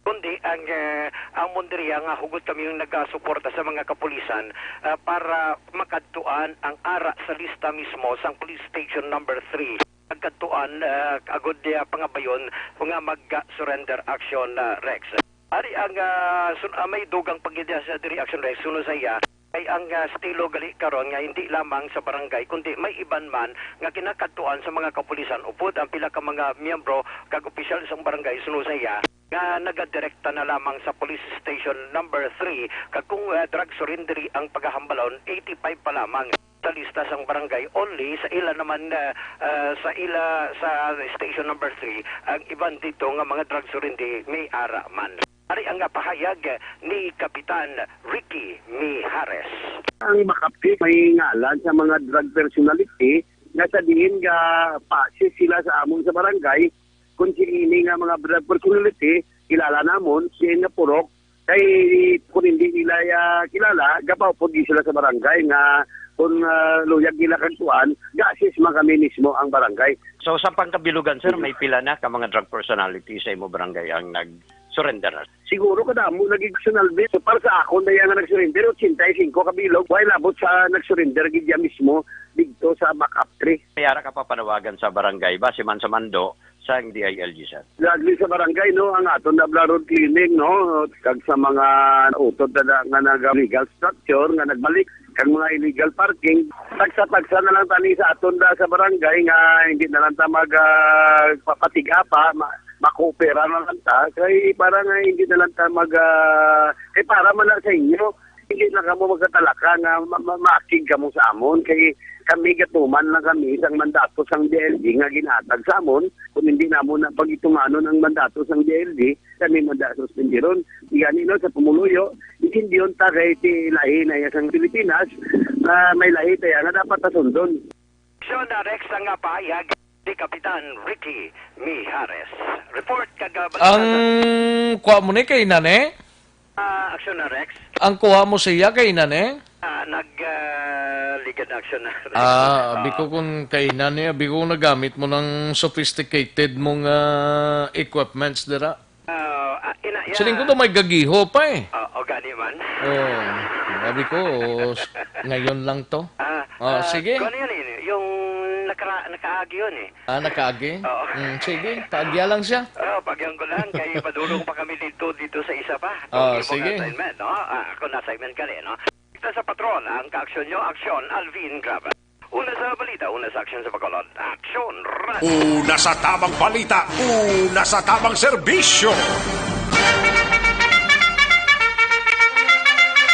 Kundi ang, eh, ang mundiriya nga hugot kami yung nagasuporta sa mga kapulisan, ah, para makadtuan ang ara sa lista mismo sang Police Station Number Three. Pagkadtuan, ah, agud, ah, pangabayon nga mag-surrender action, ah, Rex. Ari ang, ah, sun-, ah, may dugang pagidya sa diri action, Rex. Suno sa iya, Ay ang, ah, estilo gali karon nga hindi lamang sa barangay, kundi may iban man nga kinakadtuan sa mga kapulisan, upod ang pila ka mga miyembro kag opisyal sang barangay suno sa iya nga nagadirekta na lamang sa Police Station Number Three, kag kung, ah, drug surrender ang pagahambalon, eighty-five pa lamang sa lista sang barangay, only sa ila naman, ah, ah, sa ila sa Station Number Three, ang iban dito nga mga drug surrender may ara man. Ari ang pahayag ni Kapitan Ricky Mijares. Ang makapit may ngalan sa mga drug personality nga sa diin ga pasis sila sa amon sa barangay, kung si ini nga mga drug personality, kilala namon, si nga purok, kay kung hindi nila ya kilala, gapaupod di sila sa barangay nga kung, ah, luyag nila kagtuan, ga-assist man kami mismo ang barangay. So, sa pangkabilugan, sir, may pila na ka mga drug personality sa imo barangay ang nag-surrender na? Siguro kadamo nag-igsunalbi. So, para sa akon, daya nga nag-surrender, eighty-five kabilog. Way labot sa nag-surrender gid ya mismo didto sa backup tree. May ara ka papanawagan sa barangay, base man sa mando sang D I L G, sir? Lagi sa barangay, no, ang aton na road cleaning, no, kag sa mga utod na nga nag-legal structure nga nagbalik kag mga illegal parking, tagsa-tagsa na lang tani sa aton da sa barangay nga hindi na lang ta mag, ah, papatiga pa, ma-, makoopera na lang ta kay para nga hindi na lang ta mag, ah, kay para man na sa inyo, hindi na kamo magkatalaka nga ma-, ma-, maakig kamo sa amon kay kami gatuman lang kami isang mandato sang D I L G nga ginhatag sa amon. Kung hindi namon na pagitunganon ang mandato sang D I L G, kami man da suspendiron. Gani, no, sa pumuluyo, intindiyon ta kay ti lahi na iya sang Pilipinas, ah, may lahi ta iya nga dapat ta sundon. Aksyon na Rex ang, ah, pahayag ni Kapitan Ricky Mijares. Report kag, ah, balita Ang sa kuha mo ni kay Nane? Ah, Aksyon na Rex. Ang kuha mo siya kay Nane? Ah, nag, ah, ligad na Aksyon na Rex. Ah, abi ko kung kay Nane, abi ko nagamit mo ng sophisticated mong, ah, equipments dira. Ah, ah, ina, ya. Siling ko daw may gagiho pa eh. Ah, o gani man. Oh, sabi ko, s-, ngayon lang to. Ah, Ah, ah, sige. Kung ano yun eh, yung nakara-, nakaagi yun eh. Ah, nakaagi? Oo. Mm, sige, paagya lang siya. Oh, paagyan ko lang, kay padulong pa kami dito, dito sa isa pa. Ah, sige. Itong imong assignment, no? Ah, ako na assignment ka rin, no? Kita sa patrol, ang kaaksyon nyo, aksyon, Alvin Graba. Una sa balita, una sa aksyon sa Bacolod. Aksyon, Radyo. Una sa tamang balita, una sa tamang serbisyo.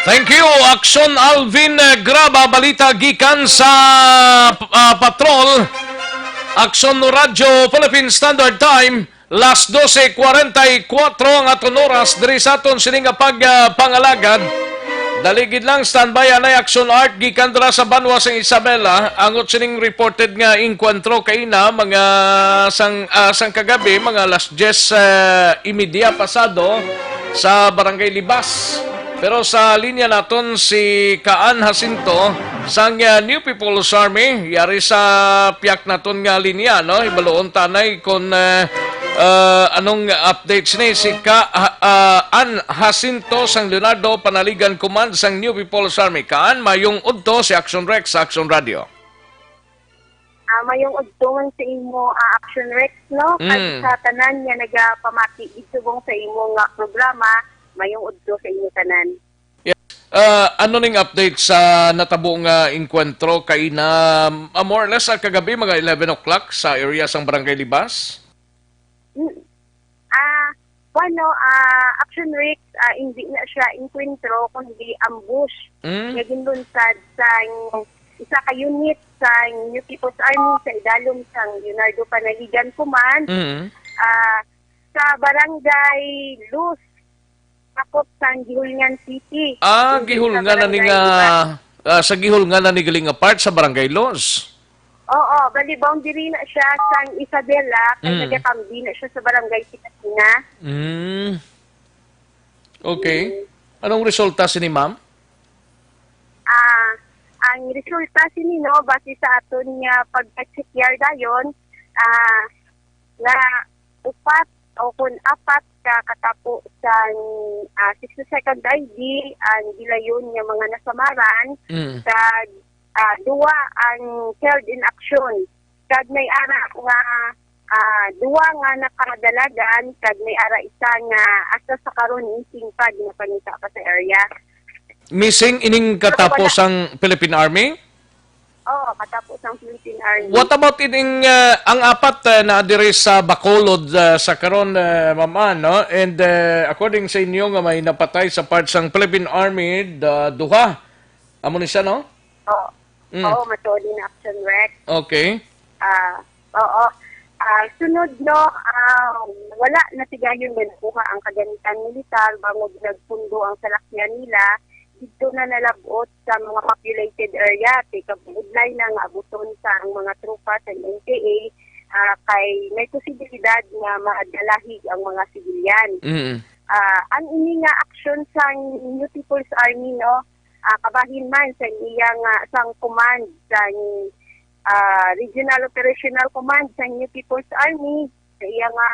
Thank you, Aksyon Alvin, eh, Graba. Balita gikan sa, ah, patrol. Aksyon Radyo Philippine Standard Time. Las doce cuarenta y cuatro ang aton oras diri sa aton sini nga pag, ah, pangalagad. Dali gid lang, standby, anay Action Art gikan dira sa banwa sang Isabela. Angot sining reported nga engkwentro kaina, mga sang, ah, sang kagabi, mga alas diyes, ah, y media pasado sa Barangay Libas. Pero sa linya naton si Kaan Jacinto sang, ah, New People's Army. Yari sa piyak naton nga linya, no? Ibaluon tanay kung, ah, ah, anong updates ni si Ka-, ah, ah, An Jacinto sang Leonardo Panaligan Command sang New People's Army. Kaan, mayong udto si Action Rex sa Action Radio. Ah, mayong udto man sa imo, ah, Action Rex, no? Kag Mm. sa tanan nga nagapamati, subong sa imo nga programa, mayong udto sa inyo tanan. Yes. Ah, ano ning update sa natabo nga engkwentro kaina, ah, more or less, ah, kagabi, mga eleven o'clock sa area sang Barangay Libas? Mm. Ah, bueno, ah, Action Rex, ah, hindi na siya engkwentro, kundi ambush. Mm. Nga ginlunsad sang isa ka unit sang New People's Army sa idalom sang Leonardo Panaligan Command, Mm. ah, sa Barangay Luz, sakop sang Guihulngan City. Ah, Hindi sa Guihulngan na ni Barangay nga, Libas. Ah, sa Guihulngan na ni gali nga part sa Barangay Luz. Oo, bali boundary na siya sang Isabela, kay Mm. nagakambi na siya sa Barangay Sinatina. Mm. Okay. Mm. Anong resulta sini, ma'am? Ah, ang resulta sini, no, base sa aton nga pagka-check dayon, ah, nga upat o kun apat ka katapo sang, ah, sixty-second I D ang gilayon nga mga nasamaran, Mm. kag, ah, duwa ang killed in action. Kag may ara nga, ah, duwa nga nakadalagan, kag may ara isa nga hasta sa karon insingpad nga pangita pa sa area. Missing ining katapo Wala. sang Philippine Army? Oo, katapo sang Philippine Army. What about ining, ah, ang apat, ah, na diri sa Bacolod, ah, sa karon, ah, Ma'am Ann, no? And, ah, according sa inyo nga may napatay sa part sang Philippine Army, da-, duha. Amo ni siya, no? Oo. Mm. Oo, matuod ni Action Rec. Okay. Ah, oo. Ah, sunod, no, ah, wala na tigayon nga nakuha ang kagamit sang militar bangod nagpundo ang salakyan nila didto na nalab-ot sa mga populated area, kay kabudlay na nga abuton sa ang mga tropa sa N P A, ah, kay may posibilidad nga madalahig ang mga sibilyan. Mm. Ah, ang ini nga aksyon sang New People's Army, no, ah, kabahin man sa iya nga sang command sang, ah, Regional Operational Command sang New People's Army, sa iya nga,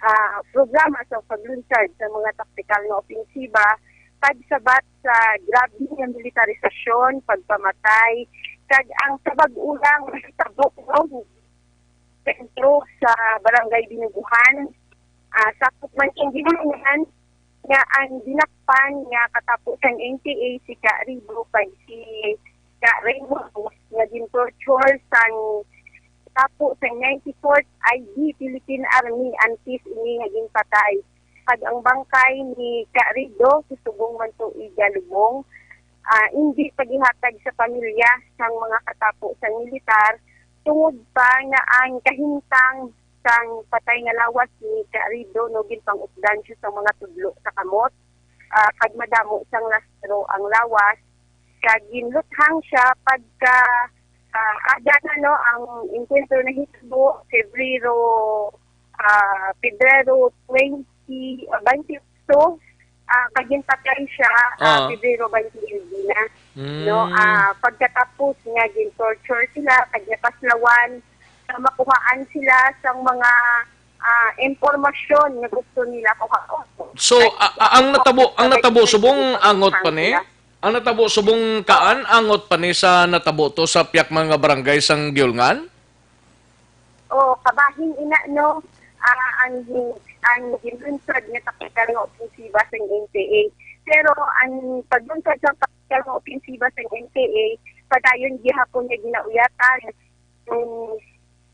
ah, programa sa paglunsad sa mga taktikal nga opensiba, pagsabat sa grabe nga militarisasyon, pagpamatay, kag ang sa bag-o lang nahitabo, no, sentro sa Barangay Binuguhan, ah, sakop man siyang ginahanglan nga ang dinakpan nga katapo sang N P A si Ka Rido kag si Ka Raymond nga gin-torture sang katapo sang ninety-fourth I B Philippine Army antes ini nga ginpatay. Kag ang bangkay ni Ka Rido, subong man to igalubong, ah, hindi pagihatag sa pamilya sang mga katapo sang militar, tungod pa nga ang kahimtang sang patay nga lawas ni Ka Rido, no, ginpang-updan siya sang mga tudlo sa kamot, ah, kag madamo sang lastro ang lawas, kag ginluthang siya pagka, ah, aga na, no, ang engkwentro nahitabo, Febrero, ah, Febrero twenty, ah, twenty-two, ah, kag ginpatay siya, ah, Ah. Febrero twenty-eight na. Mm. No, ah, pagkatapos nga gin-torture sila, kag napaslawan, na makuhaan sila sang mga, ah, impormasyon nga gusto nila kuhaon. So, Kag a-, a-, ang natabo, ang sabay natabo sila subong gipangutang angot pa ni? sila. Ang natabo subong kaan angot pa ni sa natabo to sa piyak mga barangay sang Giolngan? O, kabahin ina, no, ah, ang, ang ginlunsad nga taktikal nga opensiba sang N P A. Pero ang paglunsad sang taktikal nga opensiba sang N P A, padayon gihapon nga ginauyatan ang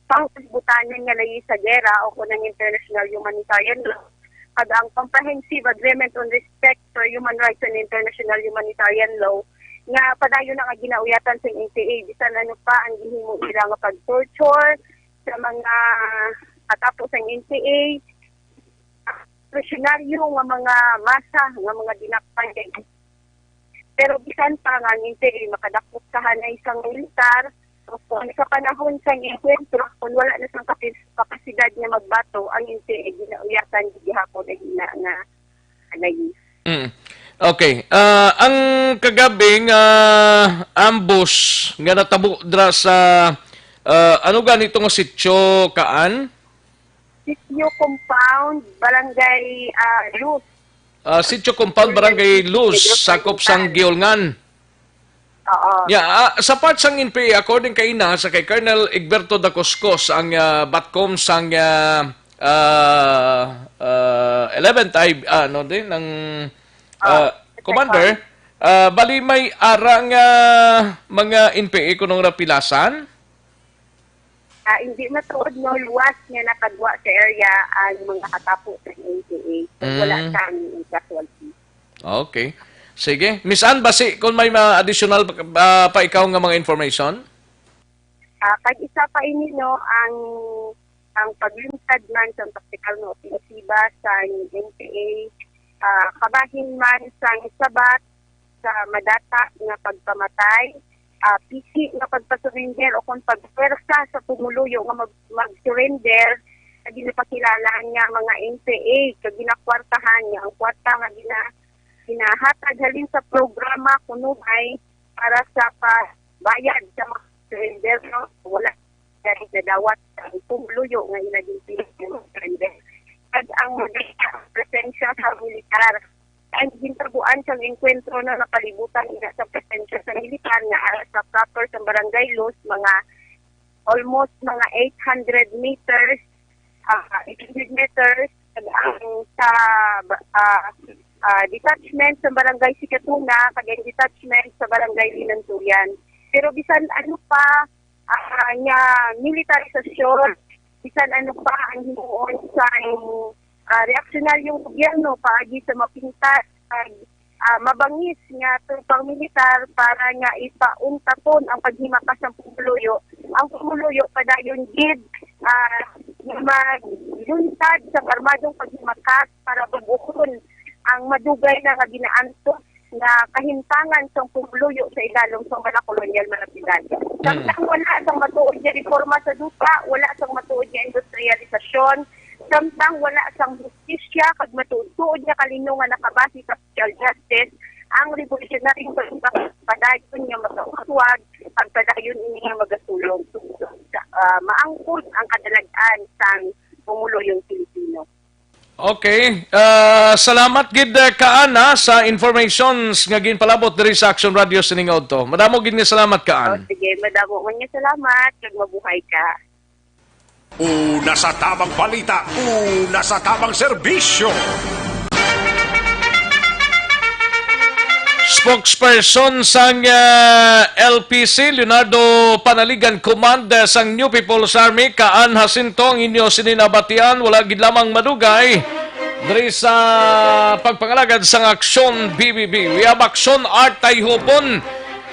pangkalibutan nga layi sa gera o kon ang international humanitarian law, kag ang Comprehensive Agreement on Respect for Human Rights and International Humanitarian Law, nga padayon na nga ginauyatan sa N P A, bisan ano pa ang gihimo nila nga pag-torture sa mga katapo sang N P A, revolusyonaryo nga mga masa, nga mga dinakpan kay. Pero bisan pa nga ang N P A makadakop sa hanay sang militar, kung sa panahon sang engkwentro, kung wala na sang kapis-, kapasidad nga magbato, ang N P A ginauyasan gihapon ang ina nga hanay. Mm. Okay. Ah, ang kagabing, ah, ambush nga natabo dra sa, ah, ano gani to nga sityo, Kaan? Sitio Compound, Barangay, ah, Luz. Ah, Sitio Compound, Barangay Luz, Pedro sakop sang Santan. Giolngan. Oo. Yeah, ah, sa part sang N P A, according kay ina, sa kay Colonel Egberto Dacoscos, ang, ah, batcom sang, ah, ah, ah, eleventh I B, ah, ano din, ang, Oo, ah, second. Commander, ah, bali may ara nga mga N P A kunong rapilasan? Ah, hindi matuod, no, luwas nga nakagwa sa area ang mga katapo sa N P A. So, wala Mm. sang casualty. Okay. Sige. Miss Ann, basi kung may mga additional pa, ah, pa ikaw nga mga information? Ah, kag isa pa ini, no, ang, ang paglunsad man sa taktikal nga opensiba sa N P A, ah, kabahin man sang sabat sa madata nga pagpamatay, ah, pisi nga pagpasurrender o kung pagpwersa sa pumuluyo nga mag-, mag-surrender sa ginapakilala nga mga N P A, kag ginakwartahan nga ang kwarta nga gina-, ginahatag halin sa programa kuno ay para sa pagbayad sa mga surrender, no? Wala gani nadawat ang pumuluyo nga ila ginpili nga mag-surrender. Kag ang madala ang presensya sa militar. Ang gintabuan sang engkwentro na nakalibutan ina sa presensya sa militar nga ara sa proper sa Barangay Luz, mga almost mga eight hundred meters, ah, eight hundred meters, kag ang sa, ah, ah, detachment sa Barangay Sikatuna, kag ang detachment sa Barangay Linantuyan. Pero bisan ano pa, ah, nga militarisasyon, bisan ano pa ang himuon sa, ah, reaksyonaryong gobyerno paagi sa mapintas kag, ah, mabangis nga tropang militar para nga ipauntaton ang paghimakas sang pumuluyo, ang pumuluyo padayon gid, ah, nga maglunsad sang armadong paghimakas para bug-ohon ang madugay na nga ginaantos nga kahimtangan sang pumuluyo sa ilalom sang mga kolonyal nga mga syudad. Mm. Samtang wala sang matuod nga reforma sa duta, wala sang matuod nga industrialisasyon, samtang wala sang hustisya kag matuod-tuod nga kalino nga nakabase sa social justice, ang revolusyonaryo padayon nga magauswag, pagpadayon ini nga magasulong sa, ah, maangkon ang kadalag-an sang pumuluyong Pilipino. Okay. Ah, salamat gid, eh, Kaan, ha, sa informations nga ginpalabot diri sa Action Radio sining udto. Madamo gid nga salamat, Kaan. Oh, sige, madamo man nga salamat, kag mabuhay ka. Una sa tamang balita, una sa tamang serbisyo. Spokesperson sang, ah, L P C, Leonardo Panaligan Command, ah, sang New People's Army, Kaan Jacinto, ang inyo sini nabatian, wala gid lamang madugay diri sa pagpangalagad sang Aksyon B B B. We have Aksyon Art Tayhupon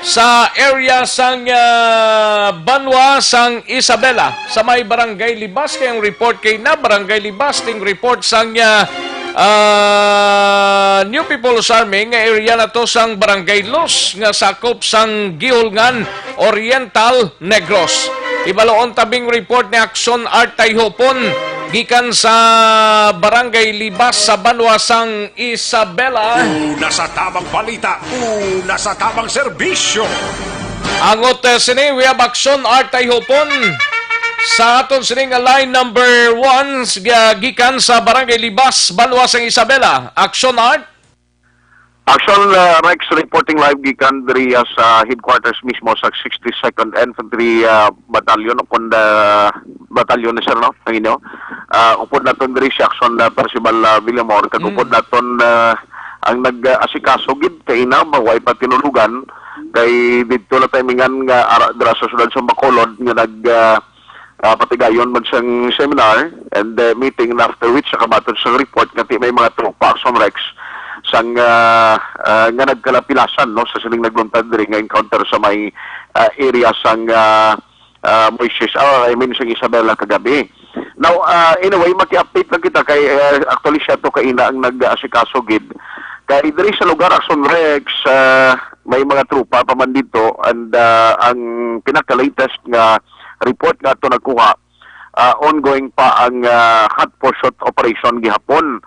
sa area sang, ah, Banwa sang Isabela, sa may Barangay Libas. Kay ang report kay na Barangay Libas, ting report sang, ah, ah, New People's Army nga area na to sang Barangay Los nga sakop sang Guihulngan, Oriental Negros. Ibaloon tabing report ni Action Art Tayhupon gikan sa Barangay Libas sa Banwa sang Isabela. Una sa tamang balita, una sa tamang serbisyo. Angot, eh, sini, we have Action Art Tayhupon sa aton sini nga line number one, s-, ga-, gikan sa Barangay Libas, Banwa sang Isabela. Action Art. Action, uh, Rex reporting live gikan diri sa headquarters mismo sa sixty-second Infantry, uh, Battalion, upod, uh, Battalion, sir, no? Ang inyo. Uh, upod naton diri si Action, uh, Percival, uh, Villamor, kag Mm. upod naton, uh, ang nag-asikaso gid kay ina, ba, way pa tinulugan, kay didto na timingan nga ara, dira sa siyudad sa Bacolod nga nag, uh, ah, patigayon man sang seminar and, eh, meeting, and after which, sa kabaton sang report nga ti may mga tropa, Action Rex, sang, ah, ah, nga nagkalapilasan, no, sa sining nagluntad diri nga encounter sa may, ah, area sang, ah, ah, Moises, ah, I mean, sang Isabela kagabi. Now, ah, anyway, maki-update lang kita kay, eh, actually siya to kaina ang nag-asikaso gid. Kay diri sa lugar, Action Rex, ah, may mga tropa pa man dito and, ah, ang pinaka-latest nga report nga ato nakuha, ah, ongoing pa ang, ah, hot pursuit operation gihapon.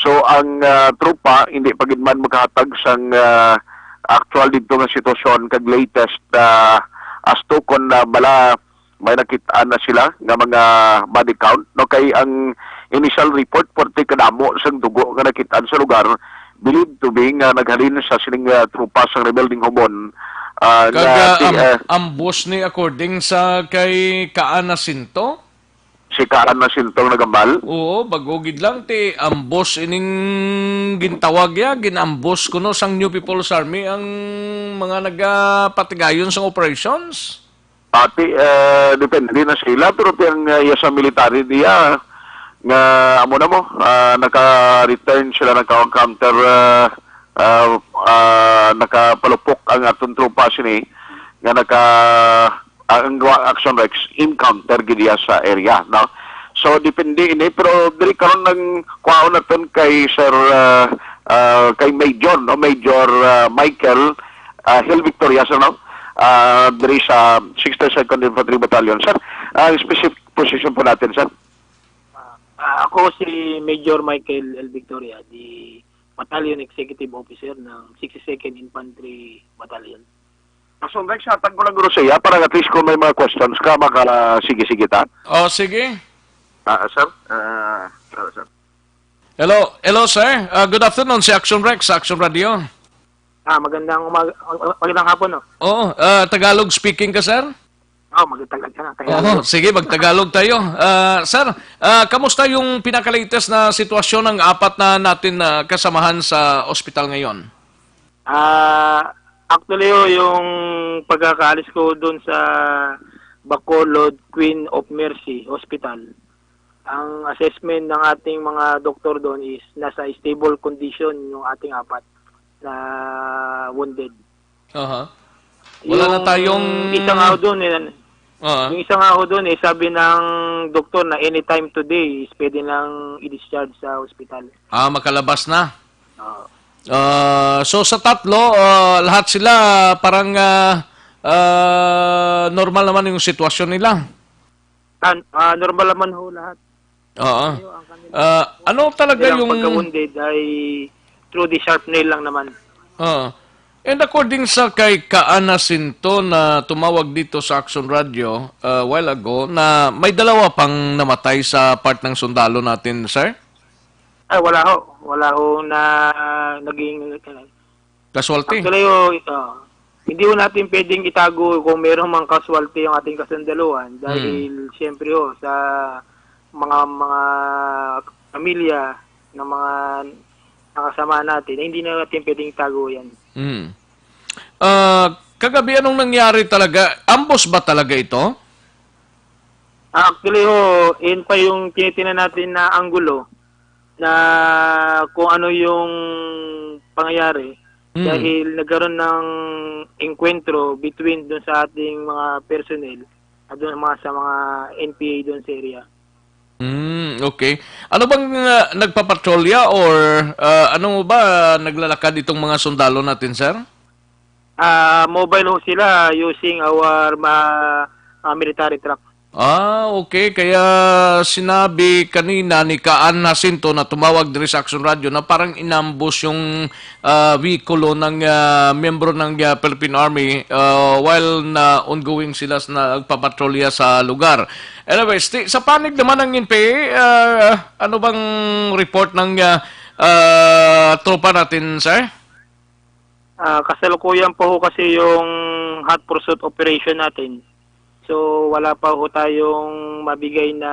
So, ang, ah, tropa hindi pa gid man makahatag sang, ah, actual didto nga sitwasyon kag latest, ah, as to kon, ah, bala may nakit-an na sila nga mga body count, no? Kay ang initial report, forty kadamo sang dugo nga nakit-an sa lugar, believed to be nga naghalin sa sining, ah, tropa sang rebelde nga Hobon, ah, Kag, nga ah, ti-, am-, ah, ambos ni, according sa kay Kaan Jacinto? Si Kaan Jacinto ang nagambal? Oo, bago gid lang ti ambos ining gintawag ya, ginambos kuno sang New People's Army ang mga nagapatigayon sang operations. Pati, eh, depende na sila, pero ti ang, eh, iya sa military diya, nga amo na mo, ah, naka-return sila, naka-counter, ah, ah, ah, nakapalupok ang aton tropa sini, nga naka, ang Action Rex, encounter gid iya sa area, no? So, depende ini, pero diri karon ang kwaon naton kay Sir, ah, ah, kay Major, no? Major, ah, Michael, ah, Hill Victorias, ano? Ah, diri sa sixty-second Infantry Battalion. Sir, ang specific position po natin, sir? Ah, ah, ako si Major Michael L. Victoria, the Battalion Executive Officer ng sixty-second Infantry Battalion. Pasundayag sa tag ko lang, Rosea, para at least kung may mga questions ka, maka-, sige-sige ta. Oh, sige. Ah, sir? Ah, ah, sir. Hello, hello, sir. Ah, good afternoon, si Action Rex, sa Action Radio. Ah, magandang umaga, magandang hapon, no? Oo, ah, Tagalog speaking ka, sir? Oh, magtagalog ka na. Oo, Tagalog. Sige, magtagalog tayo. Ah, sir, ah, kamusta yung pinaka-latest na sitwasyon ng apat na natin na kasamahan sa ospital ngayon? Ah, actually, oh, yung pagkakaalis ko doon sa Bacolod Queen of Mercy Hospital, ang assessment ng ating mga doktor doon is nasa stable condition yung ating apat na wounded. Aha. Wala na Yung tayong isa nga ho doon, eh, Ah. yung isa nga ho doon, eh, sabi ng doktor na anytime today is pwede nang i-discharge sa hospital. Ah, makalabas na. Oo. Ah, so sa tatlo, ah, lahat sila parang, ah, ah, normal naman yung sitwasyon nila. Tan-, ah, normal naman ho lahat. Oo. Pero ang kanila Ah, ano talaga nilang yung pagka-wounded ay through the sharp nail lang naman. Oo. And according sa kay Kaana Sinto na tumawag dito sa Action Radio, uh, while ago, na may dalawa pang namatay sa part ng sundalo natin, sir? Ay, wala ho. Wala ho na naging Casualty? Actually, ho, ah, hindi ho natin pwedeng itago kung meron mang casualty ang ating kasundaluhan Hmm. dahil siyempre ho, sa mga, mga pamilya ng mga nakasama natin, hindi na natin pwedeng itago yan. Hmm. Ah, kagabi, anong nangyari talaga? Ambos ba talaga ito? Ah, actually ho, yun pa yung tinitingnan natin na anggulo na kung ano yung pangyayari Hmm. dahil nagkaroon ng engkwentro between dun sa ating mga personnel at dun sa mga, sa mga N P A dun sa area. Hmm, okay. Ano bang, ah, nagpapatrolya or, ah, ano ba naglalakad itong mga sundalo natin, sir? Ah, mobile ho sila using our ma-, ah, military truck. Ah, okay. Kaya sinabi kanina ni Kaan Jacinto na tumawag diri sa Action Radio na parang inambos yung, ah, vehikulo ng, ah, miyembro ng, ah, Philippine Army, ah, while na ongoing sila sa nagpapatrolya sa lugar. Anyways, ti-, sa panig naman ng N P A, ah, ano bang report ng, ah, ah, tropa natin, sir? Ah, kasalukuyan pa ho kasi yung hot pursuit operation natin. So, wala pa ho tayong mabigay na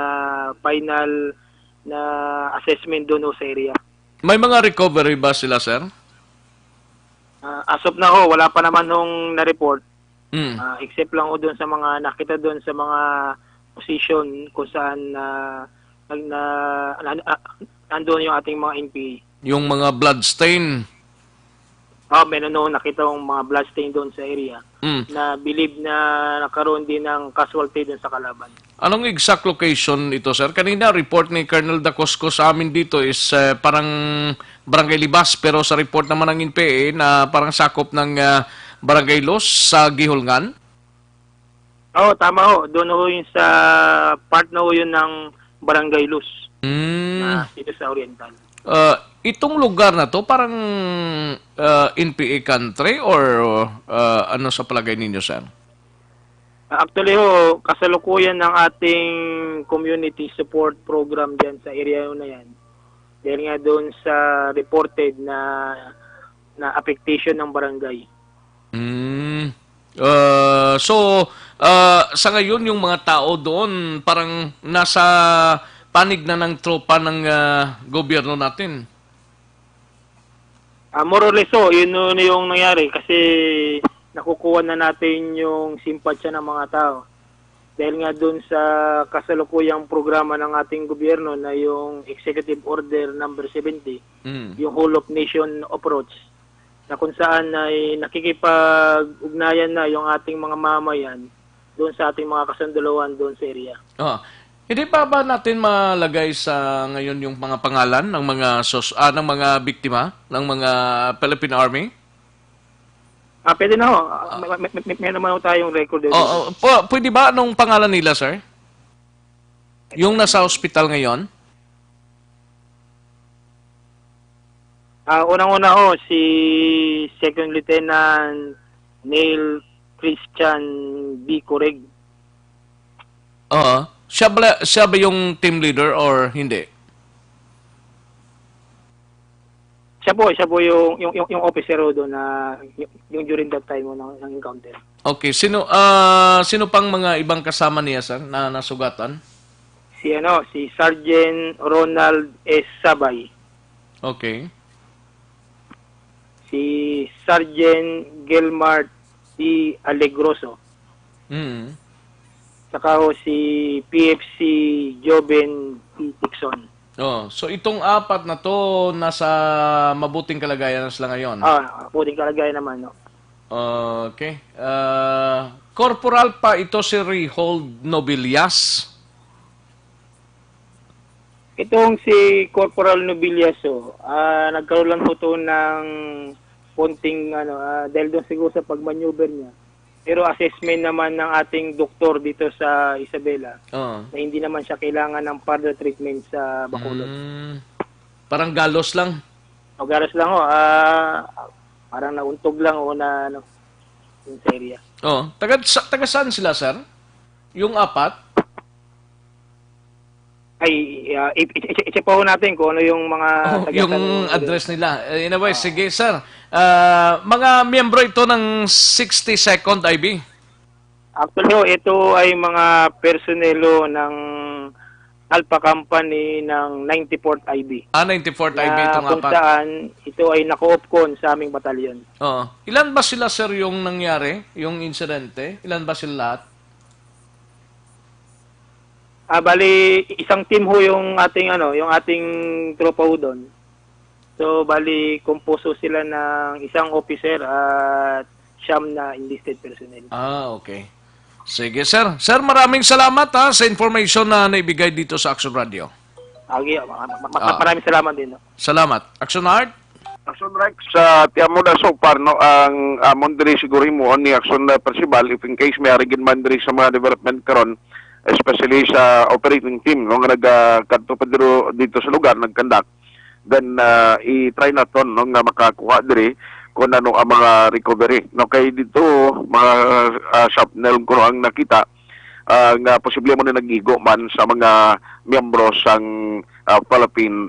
final na assessment doon ho sa area. May mga recovery ba sila, sir? Ah, as of now ho, wala pa naman hong na-report. Mm. Ah, except lang ho doon sa mga nakita doon sa mga position kung saan, ah, nag-, na, na, ah, nandun yung ating mga N P A. Yung mga blood stain? Ah, meron ho nakita yung mga blood stain doon sa area Mm. na believe na nagkaroon din ng casualty doon sa kalaban. Anong exact location ito, sir? Kanina, report ni Colonel Dacosco sa amin dito is, eh, parang Barangay Libas, pero sa report naman ng N P A na parang sakop ng, ah, Barangay Los sa Guihulngan? Oo, tama ho. Doon ho yun sa part na ho yun ng Barangay Luz. Mm. Na dito sa Oriental. Ah, itong lugar na to, parang, ah, N P A country or, ah, ano sa palagay ninyo, sir? Ah, actually ho, kasalukuyan ng ating community support program dyan sa area na yan. Dahil nga doon sa reported na, na affectation ng barangay. Mm. Uh, so, uh, sa ngayon, yung mga tao doon, parang nasa panig na ng tropa ng, uh, gobyerno natin. Ah, more or less, so, yun, yun yung nangyari kasi nakukuha na natin yung simpatsya ng mga tao. Dahil nga dun sa kasalukuyang programa ng ating gobyerno na yung Executive Order number seventy, Mm. yung whole of nation approach, na kung saan ay nakikipag-ugnayan na yung ating mga mamayan doon sa ating mga kasundaluhan doon sa area. Ah, hindi pa ba natin malagay sa ngayon yung mga pangalan ng mga sos-, ah, ng mga biktima ng mga Philippine Army? Ah, pwede na ho. Ah, Ah. may, may, may, may naman ho tayong record dito. Oo, pu-, pwede ba? Anong pangalan nila, sir? Yung nasa ospital ngayon? Ah, unang-una ho, si Second Lieutenant Neil Christian B. Correg. Oo. Siya ba, siya ba yung team leader or hindi? Siya po, siya po yung, yung, yung, yung officer ho doon na yung, yung during that time ho ng, ng encounter. Okay, sino, ah, sino pang mga ibang kasama niya, sir, na nasugatan? Si, ano, si Sergeant Ronald S. Sabay. Okay. Si Sergeant Gilmar D. Alegroso. Mm. Saka ho si P F C Joven T. Dixon. Oh, so itong apat na to, nasa mabuting kalagayan na sila ngayon? Ah, mabuting kalagayan naman, no? Okay. Ah, Corporal pa ito si Rayhold Nobilias? Itong si Corporal Nobilias, oh, ah, nagkaroon lang po to ng konting, ano, ah, dahil doon siguro sa pag-maneuver niya. Pero assessment naman ng ating doktor dito sa Isabela Oo. na hindi naman siya kailangan ng further treatment sa Bacolod. Mm. Parang galos lang. O galos lang, oh, ah, parang nauntog lang, oh, na, ano, yung sa area. Oh, taga, sa, taga saan sila, sir? Yung apat? Ay, ah, i-, i-, i-, i-check pa ho natin kung ano yung mga Oh, taga yung saan yung address nila. Eh, in a way, Ah. sige, sir. Ah, mga miyembro ito ng sixty-second I B? Actually, ho, ito ay mga personnel, ho, ng Alpha Company ng ninety-fourth I B. Ah, ninety-fourth I B Na itong kung apat. saan ito ay naka-opcon sa aming batalyon. Oo. Ilan ba sila, sir, yung nangyari, yung insidente? Ilan ba sila lahat? Ah, bali, isang team ho yung ating, ano, yung ating tropa ho doon. So, bali, composed ho sila ng isang officer at siyam na enlisted personnel. Ah, okay. Sige, sir. Sir, maraming salamat, ha, sa information na naibigay dito sa Action Radio. Agi, ma-, ma-, ma-, Ah. maraming salamat din, no? Salamat. Action Art? Action Rex, sa tiyan mo na so far, no, ang amon diri siguro himuon ni Action, uh, Percival, if in case may ari gid man diri sa mga development karon, especially sa operating team, no, nga nagkadto pa diro dito sa lugar, nagkandak, then, uh, i-try naton, no, nga makakuha diri kung ano ang mga recovery, no, kay dito mga, uh, shrapnel ko ang nakita, uh, nga posible mo na nag-igo man sa mga miyembro sang, uh, Philippine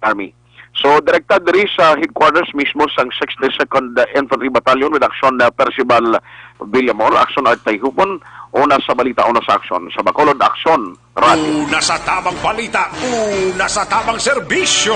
Army. So, direkta diri sa headquarters mismo sang sixty-second Infantry Battalion with Action, uh, Percival Villamor, Action Art Tayhupon, una sa balita, una sa aksyon, sa Bacolod Action Radio. Una sa tabang balita, una sa tabang serbisyo.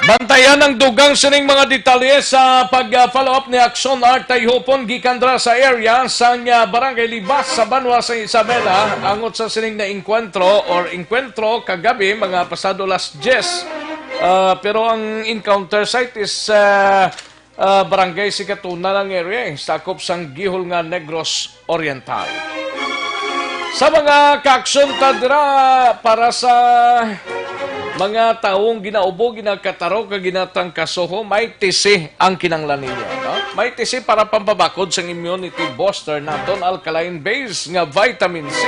Bantayan ang dugang sining mga detalye sa pag-follow up ni Action Art Tayhupon gikan dira sa area sang, ah, Barangay Libas sa banwa sa Isabela, angot sa sining na engkwentro or engkwentro kagabi, mga pasado alas diyes. Ah, pero ang encounter site is, ah, ah, Barangay Sikatuna lang area, eh, sakop sang gihol nga Negros Oriental. Sa mga kaaksyon ta dira, para sa mga taong ginaubo, ginakataro, kag ginatangkasoho, may tisi ang kinanglan ninyo, no? May tisi para pampabakod sang immunity booster naton, alkaline base nga vitamin C,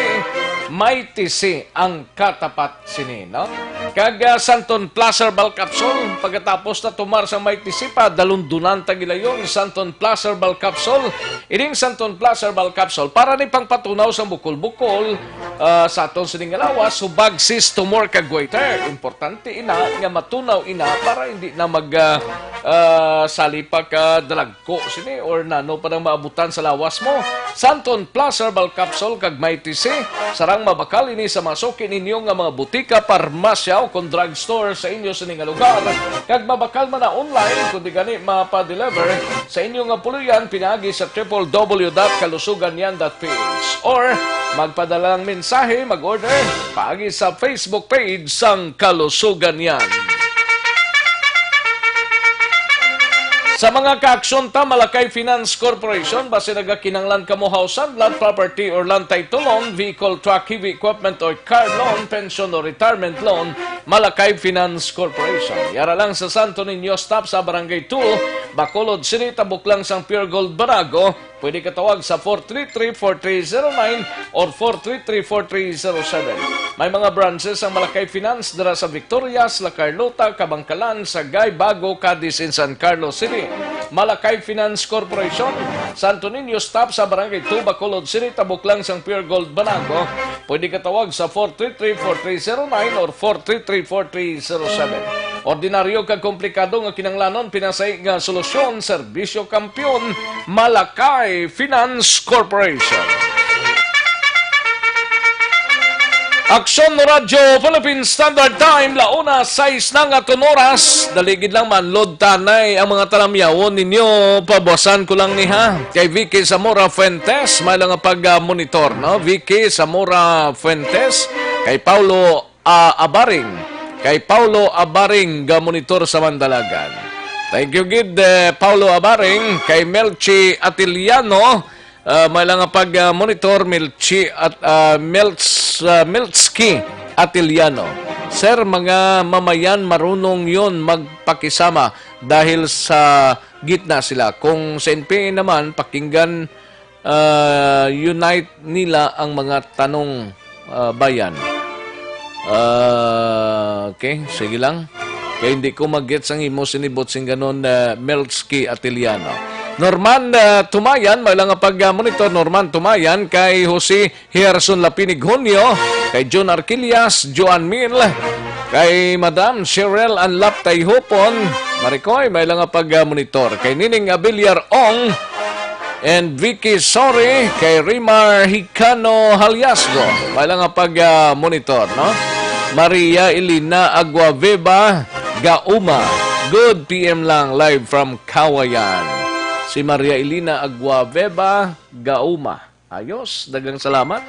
may tisi ang katapat sini, no? Kag, ah, Santon Plus Herbal Capsule, pagkatapos na tumar sa may tisi, padalundunan ta gilayon, Santon Plus Herbal Capsule. Ining Santon Plus Herbal Capsule para ni pangpatunaw sa bukol-bukol, ah, sa aton sining nga lawas, hubag, cyst, tumor, kag goiter. Importante ina nga matunaw ina para hindi na mag, ah, ah, sali pa ka dalag ko sini or nano pa nang maabutan sa lawas mo. Santon Plus Herbal Capsule kag Mighty C, sarang mabakal ini sa mga suki ninyo nga mga butika, parmasya o kon drugstore sa inyo sini nga lugar. Kag mabakal man na online, kundi gani mapa-deliver sa inyo nga puloy-an pinaagi sa triple W dot kalusuganyan dot P H or magpadala lang mensahe, mag-order paagi sa Facebook page sang Kalusuganyan. Sa mga kaaksyon ta, Malakay Finance Corporation, basi nagakinanglan kamo house and lot, property or land title loan, vehicle, truck, heavy equipment or car loan, pension or retirement loan, Malakay Finance Corporation. Yara lang sa Santo Niño Stop sa Barangay two, Bacolod City, tabok lang sang Pure Gold Banago, Pwede ka tawag sa four three three, four three zero nine or four three three, four three zero seven. May mga branches ang Malakay Finance dira sa Victorias, La Carlota, Kabankalan, Sagay, Bago, Cadiz, and San Carlos City. Malakay Finance Corporation, Santo Niño Stop sa Barangay two, Bacolod City, tabok lang sang Pure Gold Banago. Pwede ka tawag sa four three three, four three zero nine or four three three, four three zero seven. Ordinaryo kag komplikado nga kinahanglanon, pinasay nga solusyon, serbisyo kampiyon, Malakay Finance Corporation. Aksyon Radyo Philippine Standard Time, la una sais na nga aton oras. Dali gid lang, manlod tanay ang mga talamyawon ninyo. Pabuasan ko lang ni ha. Kay Vicky Zamora Fuentes, may lang nga pag-monitor, no? Vicky Zamora Fuentes, kay Paulo, ah, Abaring, kay Paulo Abaring ga monitor sa Mandalagan. Thank you gid, eh, Paulo Abaring, kay Melchi Atiliano, ah, may lang nga pag, ah, monitor, Melchi at, ah, Melch-, ah, Melchki Atiliano. Sir, mga mamayan marunong yon magpakisama dahil sa gitna sila. Kung sa N P A naman, pakinggan, ah, unite nila ang mga tanong, ah, bayan. Ah, okay, sige lang. Kay hindi ko mag-gets ang imo sinibot sing ganon, ah, Melchki Atiliano. Norman, ah, Tumayan, may lang nga pag, ah, monitor, Norman Tumayan, kay Jose Gerson Lapinig Junio, kay Jun Arquillas, Joan Mil, kay Madam Cheryl Anlap Tayhupon, Maricoy, may lang nga pag, ah, monitor, kay Nining Abiliar Ong, and Vicky Sori, kay Rimar Hicano Haliasgo, may lang nga pag, ah, monitor, no? Maria Elena Aguaveva Gauma, good P M lang, live from Kawayan. Si Maria Elena Aguaveva Gauma. Ayos, daghang salamat.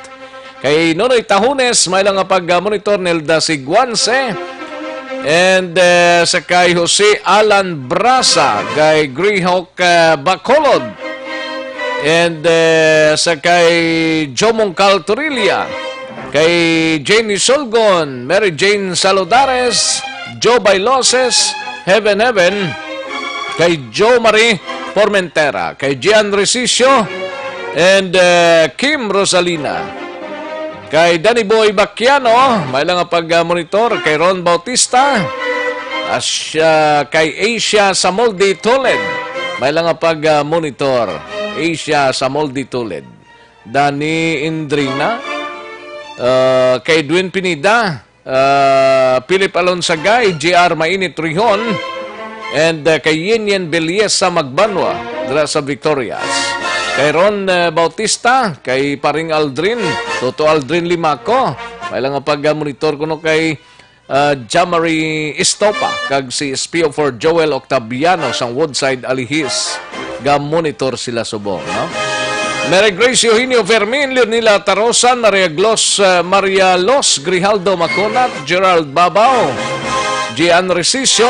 Kay Nonoy Tahunes, may lang nga pag-monitor, Nelda Siguanse. And, eh, sa kay Jose Alan Brasa, kay Grihawk, eh, Bacolod. And, eh, sa kay Jomong Caltorilla, kay Jenny Solgon, Mary Jane Saludares, Joe Bailoses, Heaven Heaven, kay Joe Marie Formentera, kay Gian Resicio, and, eh, Kim Rosalina. Kay Danny Boy Baquiano, may lang nga pag-monitor. Kay Ron Bautista, as, ah, kay Asia Samoldi Tulid, may lang nga pag-monitor. Asia Samoldi Tulid. Danny Indrina, ah, kay Edwin Pineda, ah, Philip Alonsagay, J R Mainit Rihon, and, ah, kay Yin Yin Belleza Magbanwa, dira sa Victorias. Kay Ron, ah, Bautista, kay Paring Aldrin, Toto Aldrin Limaco, may lang nga pag-monitor kuno kay, ah, Jamari Estopa, kag si S P O four Joel Octaviano sang Woodside Alihis. Ga-monitor sila subong, no? Mary Grace Eugenio Fermin, Leonila Tarosan, Maria Glos, eh, Maria Los Grijaldo Maconat, Gerald Babao, Gian Resicio,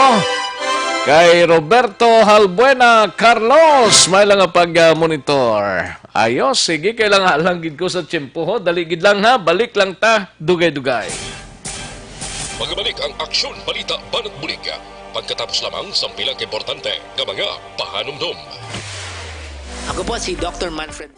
kay Roberto Halbuena Carlos, may lang nga pag-monitor. Ayos, sige, kay lang, lang gid ko sa tiyempo, ho. Dali gid lang, ha, balik lang ta, dugay-dugay. Magabalik ang Aksyon Balita Banat Bulig pagkatapos lamang sang pila ka importante nga mga pahanumdom. Ako po si Doctor Manfred.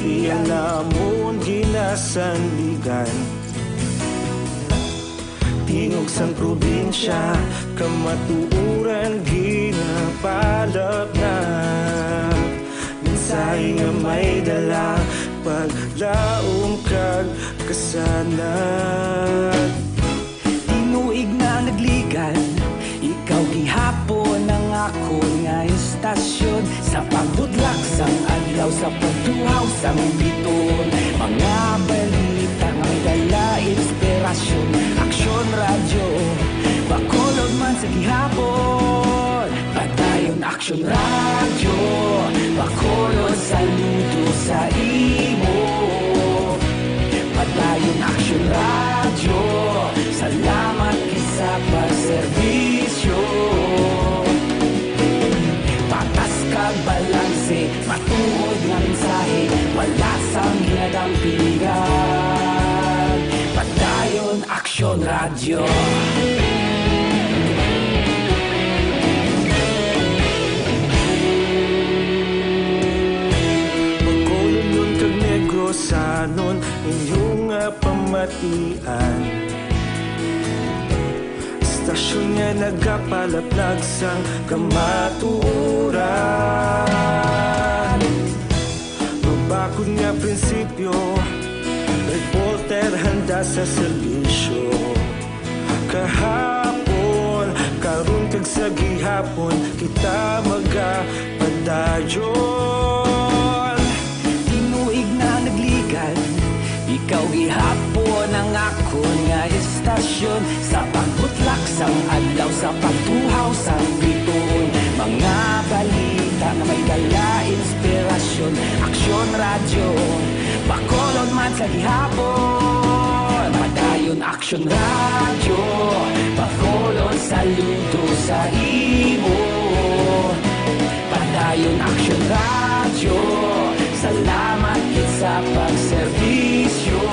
Iya namon ginasandigan. Tingog sang probinsya, kamatuoran ginapalapnap. Mensahe nga may dala, paglaom kag kasanag. Tinuig na nagligan, ikaw gihapon ang akon nga istasyon. Sa pagbutlak sang adlaw, sa pagtuhaw sang biton, mga balita nga may dala inspirasyon. Aksyon Radyo, Bacolod man sa gihapon. Padayon Aksyon Radyo, Bacolod, saludo sa imo. Padayon Aksyon Radyo, salamat gid sa pagserbisyo. Patas kag balanse, matuod nga mensahe, wala sang ginadampigan. Padayon Aksyon Radyo. Bacolodnon kag Negrosanon, inyo nga pamatian. Istasyon nga nagapalaplag sang kamatuoran. Mabakod nga prinsipyo, reporter handa sa serbisyo. Kahapon, karon kag sa gihapon, kita magapadayon. Tinuig na nagligan, ikaw gihapon ang akon nga istasyon. Sa pagbutlak sang adlaw, sa pagtuhaw sang bituon, mga balita nga may dala inspirasyon. Aksyon Radyo, Bacolod man sa gihapon. Padayon Aksyon Radyo, Bacolod, saludo sa imo. Padayon Aksyon Radyo, salamat gid sa pagserbisyo.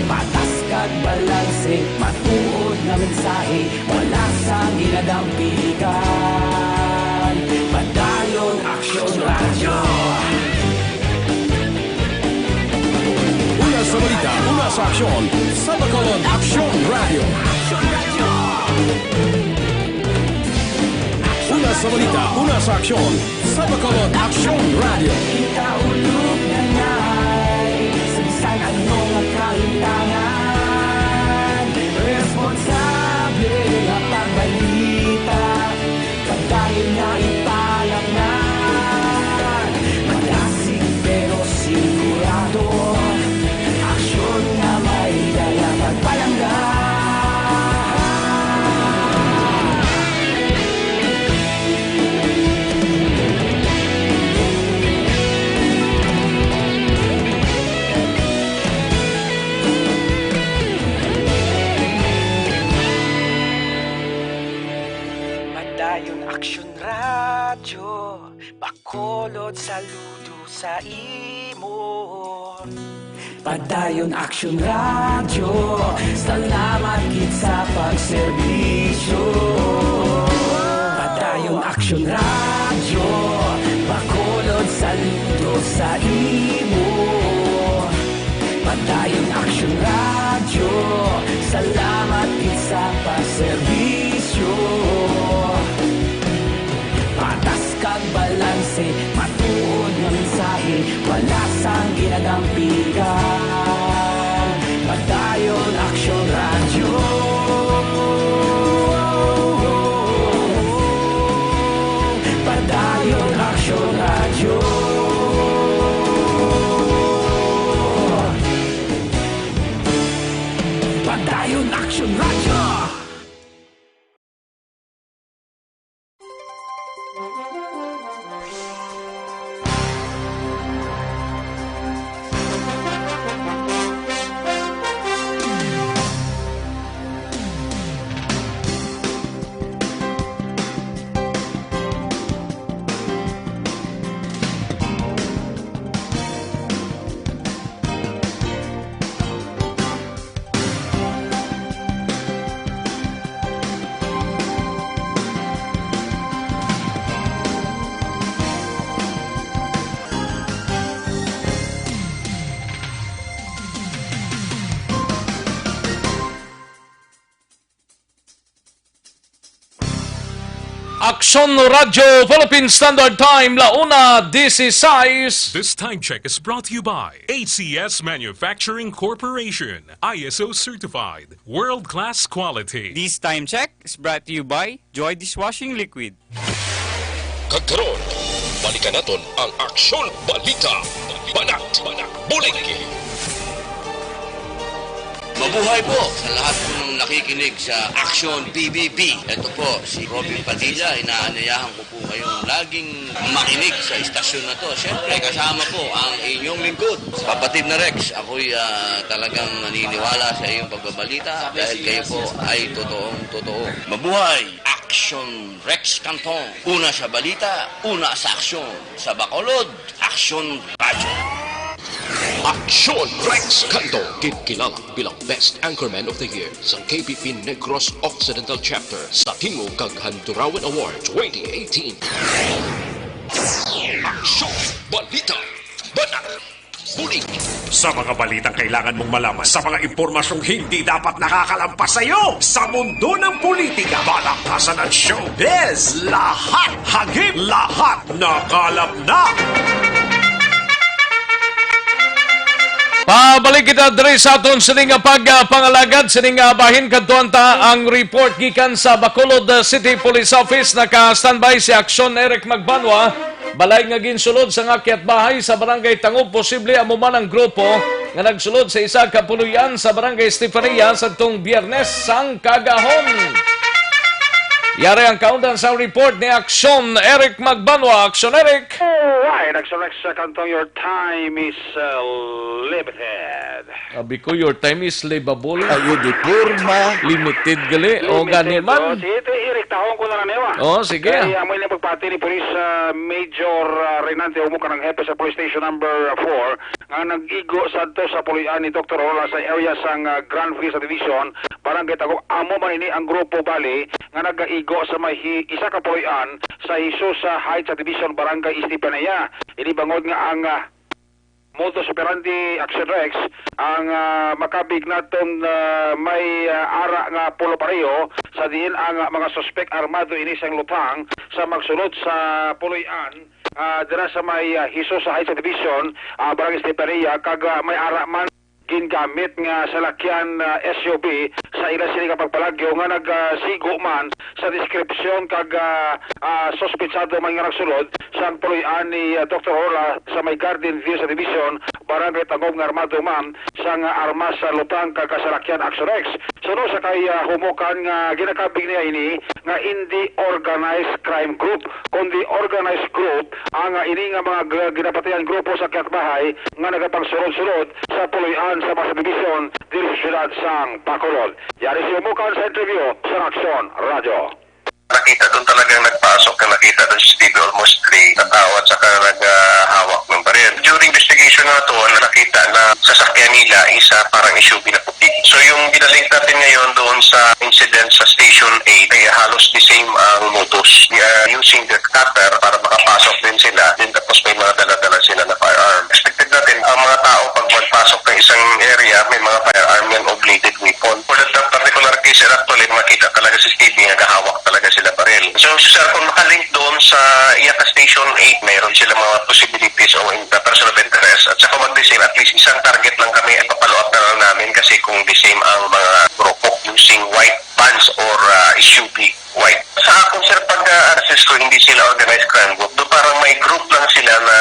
Patas kag balanse, matuod nga mensahe, wala sang ginadampigan. Padayon Aksyon Radyo. Una sa balita, una sa aksyon, sa Bacolod Aksyon Radyo. Una sa balita, una sa aksyon, sa Bacolod Aksyon Radyo. Kita ulog na ngay, sa bisan ano nga kalimtangan, responsable nga pagbalita, padayon nga ipalapngan. Madasig pero sigurado, aksyon nga may dala pagpalangga. Padayon Aksyon Radyo, Bacolod, saludo sa imo. Padayon Aksyon Radyo, salamat gid sa pagserbisyo. Padayon Aksyon Radyo, Bacolod, saludo sa imo. Padayon Aksyon Radyo, salamat gid sa pagserbisyo. Patas kag balanse, matuod nga mensahe, wala sang ginadampigan. Padayon Aksyon Radyo. Padayon Aksyon Radyo. Padayon Aksyon Radyo. Aksyon Radyo Philippine Standard Time, la una dieciséis. This time check is brought to you by A C S Manufacturing Corporation, I S O certified, world-class quality. This time check is brought to you by Joy Dishwashing Liquid. Kag karon, balikan naton ang Aksyon Balita. Banat, bulig. Mabuhay po sa lahat po ng nakikinig sa Aksyon P B B. Ito po si Robin Padilla. Inaanyayahan ko po kayong laging makinig sa istasyon na to. Siyempre, kasama po ang inyong lingkod, Kapatid na Rex. Ako'y, ah, talagang naniniwala sa iyong pagbabalita dahil kayo po ay totoong totoo. Mabuhay! Aksyon Rex Cantong. Una sa balita, una sa aksyon. Sa Bacolod, Aksyon Radyo. Aksyon Rex Cantong, ginkilala bilang Best Anchorman of the Year sang K P P Negros Occidental Chapter sa Tingog kag Handurawan Award twenty eighteen. Aksyon Balita. Banat. Bulig. Sa mga balitang kailangan mong malaman, sa mga impormasyong hindi dapat nakakalampas sa iyo, sa mundo ng politika, balaktasan at showbiz, lahat hagip, lahat nakalap na. Pabalik kita diri sa aton sini nga pagpangalagad, sini nga bahin. Kadtuan ta ang report gikan sa Bacolod City Police Office. Naka-standby si Aksyon Eric Magbanwa. Balay nga ginsulod sang akyat bahay sa Barangay Tangub. Posible amo man ang grupo nga nagsulod sa isa ka puloy-an sa Barangay Estefania sadtong Biyernes sang kagahom. Yari ang kaundan sa report ni Aksyon Eric Magbanwa. Aksyon Eric! Alright, Aksyon Eric sa Cantong, your time is, uh, limited. Abi ko, your time is livable. Ayo di porma. Limited gali. O, gani man. O, sige, ito, Eric, tahong ko na lang, Ewa. O, sige. Kay, ah, may nagpagpati ni Police, ah, Major, ah, Renante Humok, ang hepe sa Police Station Number four, nga nag-igo sadto sa puloy-an ni Doktor Rola sa area sang, ah, Granville Subdivision, Barangay Tagum. Amo man ini ang grupo bali nga nagaigo sa may hi-, isa ka puloy-an sa Jesus, ah, Heights Subdivision, Barangay Estefanía. Ini bangod nga ang, ah, modus operandi, Action Rex, ang, ah, makabig naton, ah, may, ah, ara nga pulo pareho, sa diin ang, ah, mga suspek armado ini sang luthang sa magsulod sa puloy-an, ah, dira sa may, ah, Jesus sa Heights Subdivision, ah, Barangay Estefanía, kag, ah, may ara man gingamit nga salakyan, ah, S U V sa ila sini nga pagpalagyo nga nagasigo man sa deskripsyon kag, ah, ah, suspetsado man nga nagsulod sang puloy-an ni, ah, Doktor Rola sa may Garden View Subdivision, Barangay Tagum, nga armado man sang, ah, armas sa luthang kag kasalakyan, Action Rex. Suno sa kay, ah, Humok nga ginakabig niya ini nga indi organized crime group, kundi organized group ang, ah, ini nga mga g-, ginapatihan grupo sa akyat bahay nga nagapangsulod-sulod sa puloy-an sa mga subdivision diri sa siyudad sang Bacolod. Yari si Humok sa interview sa Aksyon Radyo. Nakita doon talagang nagpasok, na nakita doon sa C C T V almost three na tao at saka naghawak ng baril. During investigation naton, nakita na sasakyan nila isa parang S U V na puti. So yung binalik natin ngayon doon sa incident sa Station eight, ay halos the same ang modus. They are using the cutter para makapasok din sila. Then tapos may mga dala-dala sila na firearm. Expected natin, ang mga tao pag magpasok ng isang area, may mga firearm yan o bladed weapon. For that particular case, sir, actually, makita talaga sa C C T V nga gahawak talaga sila baril. So, sir, kung makalink doon sa iya ka Station eight, mayroon sila mga possibilities o in-, person of interest. At sa kung mag-the same, at least isang target lang kami, ipapalo up na lang namin kasi kung the same ang mga grupo using white vans or, ah, S U V. White. Sa akon, sir, pag-assess ko, hindi sila organized crime group. Do parang may group lang sila na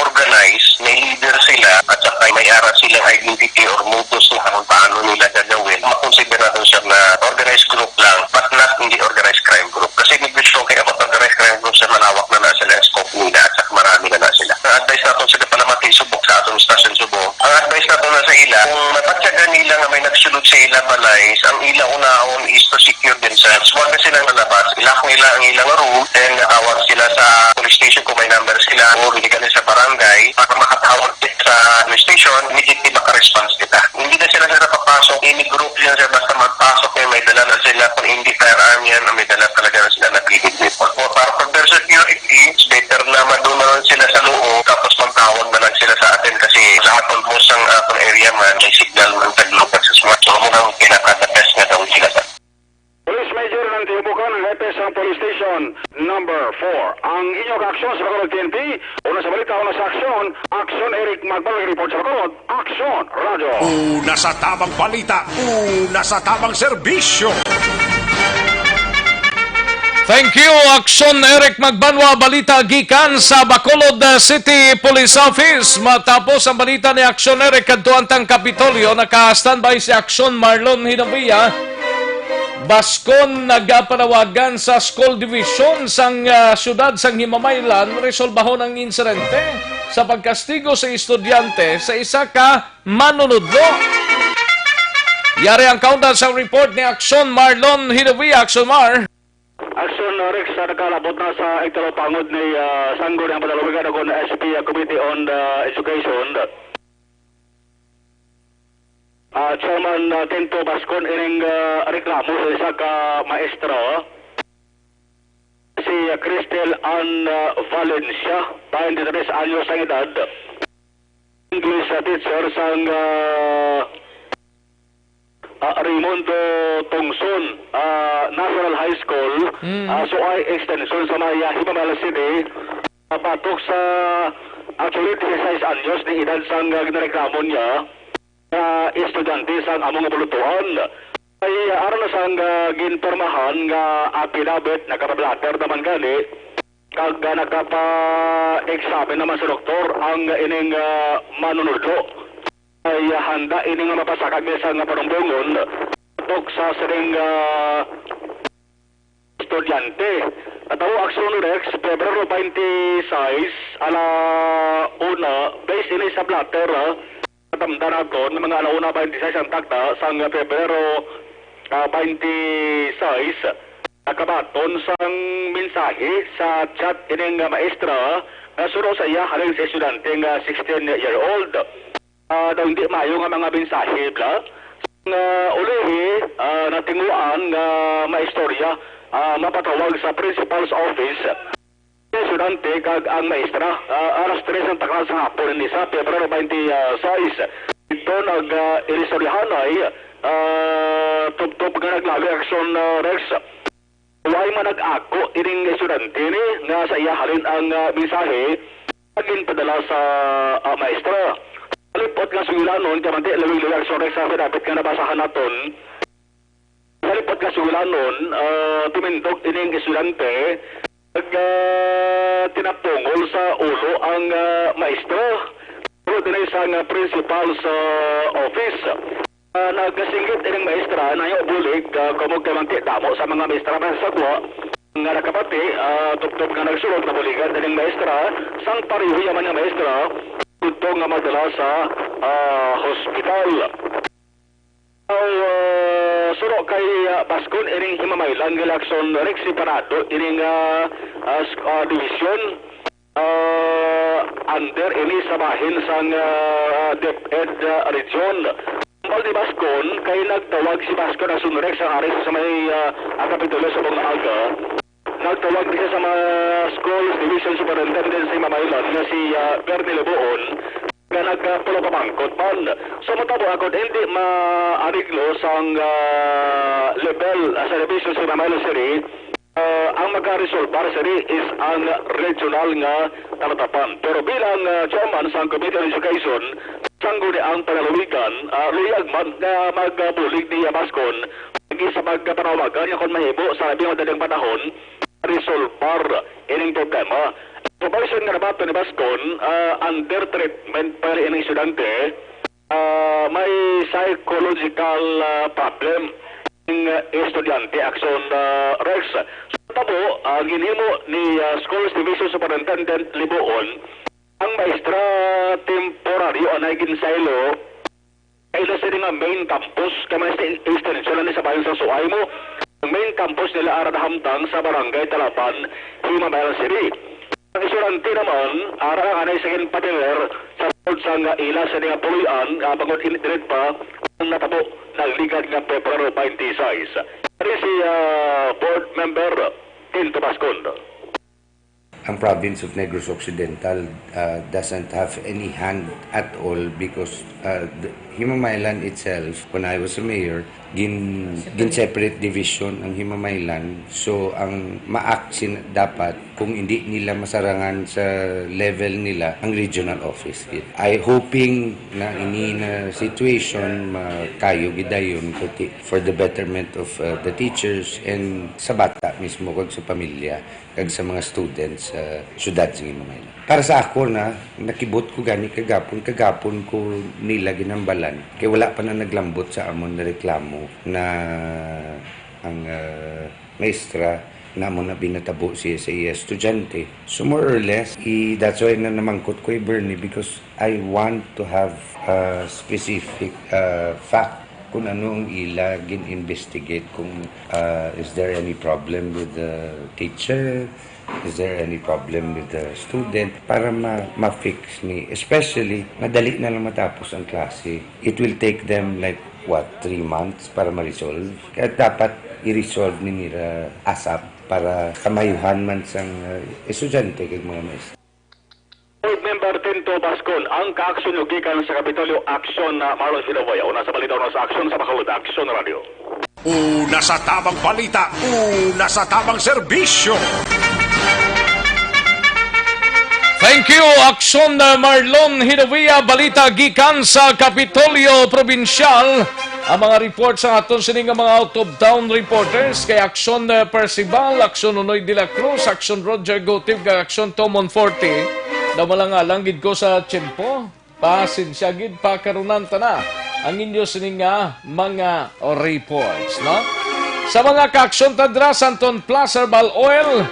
organized, may leader sila, at saka may ara silang identity or modus na kung paano nila gagawin. Makonsider natin, sir, na organized group lang, but not hindi organized crime group. Kasi negosyo kay about organized crime group, sir, malawak na na sila ang scope nila, at saka marami na na sila. Ang advice natin, sir, pala mati subok sa atong stasyon subok. Ang advice natin na sa ila, kung matatyagan nila nga may nagsulod sa ila balay, ang ila unahon is to secure themselves. Huwag na silang lalabas. I-lock nila ang ilang room, then tawag sila sa police station kung may number sila, o dili kani sa barangay, para makatawag sila sa police station, immediately maka-response kita. Hindi na sila, sir, papasok. Any group yan, sir, basta magpasok yan, may dala na sila. Kung hindi firearm yan, may dala talaga na sila na bladed weapon. O, para for their security, it's better na maduna lang sila sa loob, tapos magtawag na lang sila sa atin kasi lahat almost ang, ah, atong area man, may signal man sa group at sa smart. So, amo nang pinaka-the best nga daw sila, sir. Police Major Nante Humok, ang hepe sang Police Station Ang inyo ka-aksyon sa Bacolod T N T, una sa balita, una sa aksyon, Aksyon Eric Magbanwa report sa Bacolod, Aksyon Radio. Una sa tabang balita, una sa tabang serbisyo. Thank you, Aksyon Eric Magbanwa. Balita gikan sa Bacolod, uh, City Police Office. Matapos ang balita ni Aksyon Eric kadto antang Kapitolyo, naka-standby si Aksyon Marlon Hinabia. Baskon nagapanawagan sa school division sang, ah, siyudad sang Himamaylan resolbahon ang insidente sa pagkastigo sa estudyante sa isa ka manunudlo. Yari ang kaundan sa report ni Aksyon Marlon Hidawi. Aksyon Mar. Aksyon, uh, Rex, uh, nakalabot na sa Ector Pangod ni, uh, Sangguniang Panlalawigan o kon S P, uh, Committee on, uh, Education. Ah, Chairman, ah, Tinto Bascon, ining, ah, reklamo sa isa ka maestra, si, ah, Cristel Ann, ah, Valencia, twenty-three anyos ang edad. English, ah, teacher sang, ah, ah, Raimundo Tongson, ah, National High School, Mm. ah, Suay Extension sa may, ah, Himamaylan City. Ah, batok sa, actually, dieciséis anyos ni edad sang, ah, ginareklamo niya. Nga estudyante sang amo nga buluthuan. Ay, aron na sang, ah, ginpormahan nga affidavit, nakapablatter naman gani, kag, ah, nakapa-examine naman sa doktor ang ining, ah, manunudlo. Ay, ah, handa ini nga mapasakag ni sang panumbongon batok sa sining, ah, estudyante. Natabo, Aksyon Rex, Pebrero twenty-six, ala una, based ini sa blotter, ah, natamdan naton, mga ala una twenty-six ang takna sang Pebrero, ah, twenty-six. Nakabaton sang mensahe sa chat ining, ah, maestra nga suno sa iya halin sa estudyante nga sixteen year old. Ah, daw hindi maayo nga mga mensahe, bla. Nga ulihi, ah, natinguhaan nga maistorya, ah, mapatawag sa principal's office. Estudyante kag ang maestra, ah, alas tres ang takal sa hapon ni sa Pebrero twenty-six. Ito nag, ah, inistoryahanay, ah, tubtob nga naglawi aksyon, ah, Rex. Way man nag-ako ining estudyante ni nga sa iya halin ang, ah, mensahe nga ginpadala sa, ah, maestra. Sa lip-ot nga sugilanon, kamanti, lawig-lawig ang surat sa affidavit nga nabasahan naton. Sa lip-ot nga sugilanon, ah, tumindog ining estudyante, nag, ah, tinapungol sa ulo ang, ah, maestra. Ulo din ay sa, ah, principal's, ah, office. Ah, nagsinggit ining maestra, nayo bulig, ah, kumog kay manti damo sa mga maestra man sa gwa nga nakapati, ah, tubtob nga nagsulod na buligan ining maestra, sang pareho yaman nga maestra, tubtob nga madala sa, ah, hospital. Aw, ah, suno kay, ah, Bascon ining Himamaylan nga Lacson Rex separado ining, ah, ah, s-, ah, division. Ah, under ini sa bahin sang, ah, DepEd, ah, region. Hambal ni Bascon, kay nagtawag si Bascon Asunrex sa hari sa may, ah, ah, Kapitolyo sa mga aga. Nagtawag din siya sa mga schools division superintendent sa Himamaylan nga si, ah, Bernie Lebuon, nga nagpulong pamangkot man. So, matabo ako, hindi maariglo sang, ah, level, ah, sa division sa Himamaylan City. Ah, ang magaresolbar sini is ang regional nga talatapan. Pero bilang, ah, chairman sang Committee on Education, Sangguniang Panlalawigan, ah, luyag man nga magbulig ni Bascon lagi sa pagpanawagan nga kon mahimo sa labi nga madaling panahon, resolbar ining problema. Information nga nabaton ni Bascon, ah, under treatment pa ining estudyante, ah, may psychological, ah, problem ang estudyante, Aksyon, ah, Rex. Sa tabo, ah, ginhimo ni, ah, Schools Division Superintendent Libuon ang maestra temporaryo anay ginsaylo sa ila sini nga main campus, kay may extension na ni sa bayan sa Suay mo. Ang main campus nila ara nahamtang sa Barangay Talapan, Himamaylan City. Ang estudyante naman, ara ang anay sa ginpatiler sa tungod sa nga ila sa nga puloy-an, ah, bangod init-init pa ang natabo nagligad nga Pebrero twenty-six. Ari si, ah, Board Member Tinto Bascon. Ang province of Negros Occidental, ah, doesn't have any hand at all because, ah, the Himamaylan itself, when I was a mayor, Gin, gin separate division ang Himamaylan. So, ang ma-act sin-, dapat kung hindi nila masarangan sa level nila ang regional office. I hoping na ini na situation makayo gidayon for the betterment of, uh, the teachers and sa bata mismo kag sa pamilya kag sa mga students sa syudad sa Himamaylan. Para sa ako na, nakibot ko gani kagapon, kagapon ko nila ginambalan. Kay wala pa na naglambot sa amon na reklamo na ang, ah, maestra namon na binatabo siya sa iya estudyante. So more or less, i-, that's why na namangkot ko kay Bernie because I want to have a specific, ah, fact kung ano ang ila gin-investigate, kung, ah, is there any problem with the teacher, is there any problem with the student, para ma-, ma-fix ni, especially, madali na lang matapos ang klase. It will take them, like, what, three months para ma-resolve? Kaya dapat i-resolve ni nila ASAP para kamayuhan man sang, uh, estudyante kag mga maestra. Board Member Tento Bascon, ang kaaksyon nyo gikan sa Kapitolyo, aksyon na Marlon Villaboya. Una sa balita, una sa aksyon sa Bacolod, Aksyon Radio. Una sa tamang balita, una sa tamang serbisyo. Thank you, Aksyon, uh, Marlon Hidovia. Balita gikan sa Kapitolyo Probinsyal. Ang mga report sa aton sini nga mga out-of-town reporters kay Aksyon, uh, Percival, Aksyon Unoy de la Cruz, Aksyon Roger Gutib, kag Aksyon Tom Monforte. Daw malangalang gid ko sa tiyempo. Pasensya gid, pakarunan ta na ang inyo sini nga mga reports, no? Sa mga kaaksyon ta dira, Santon Plus Herbal Oil,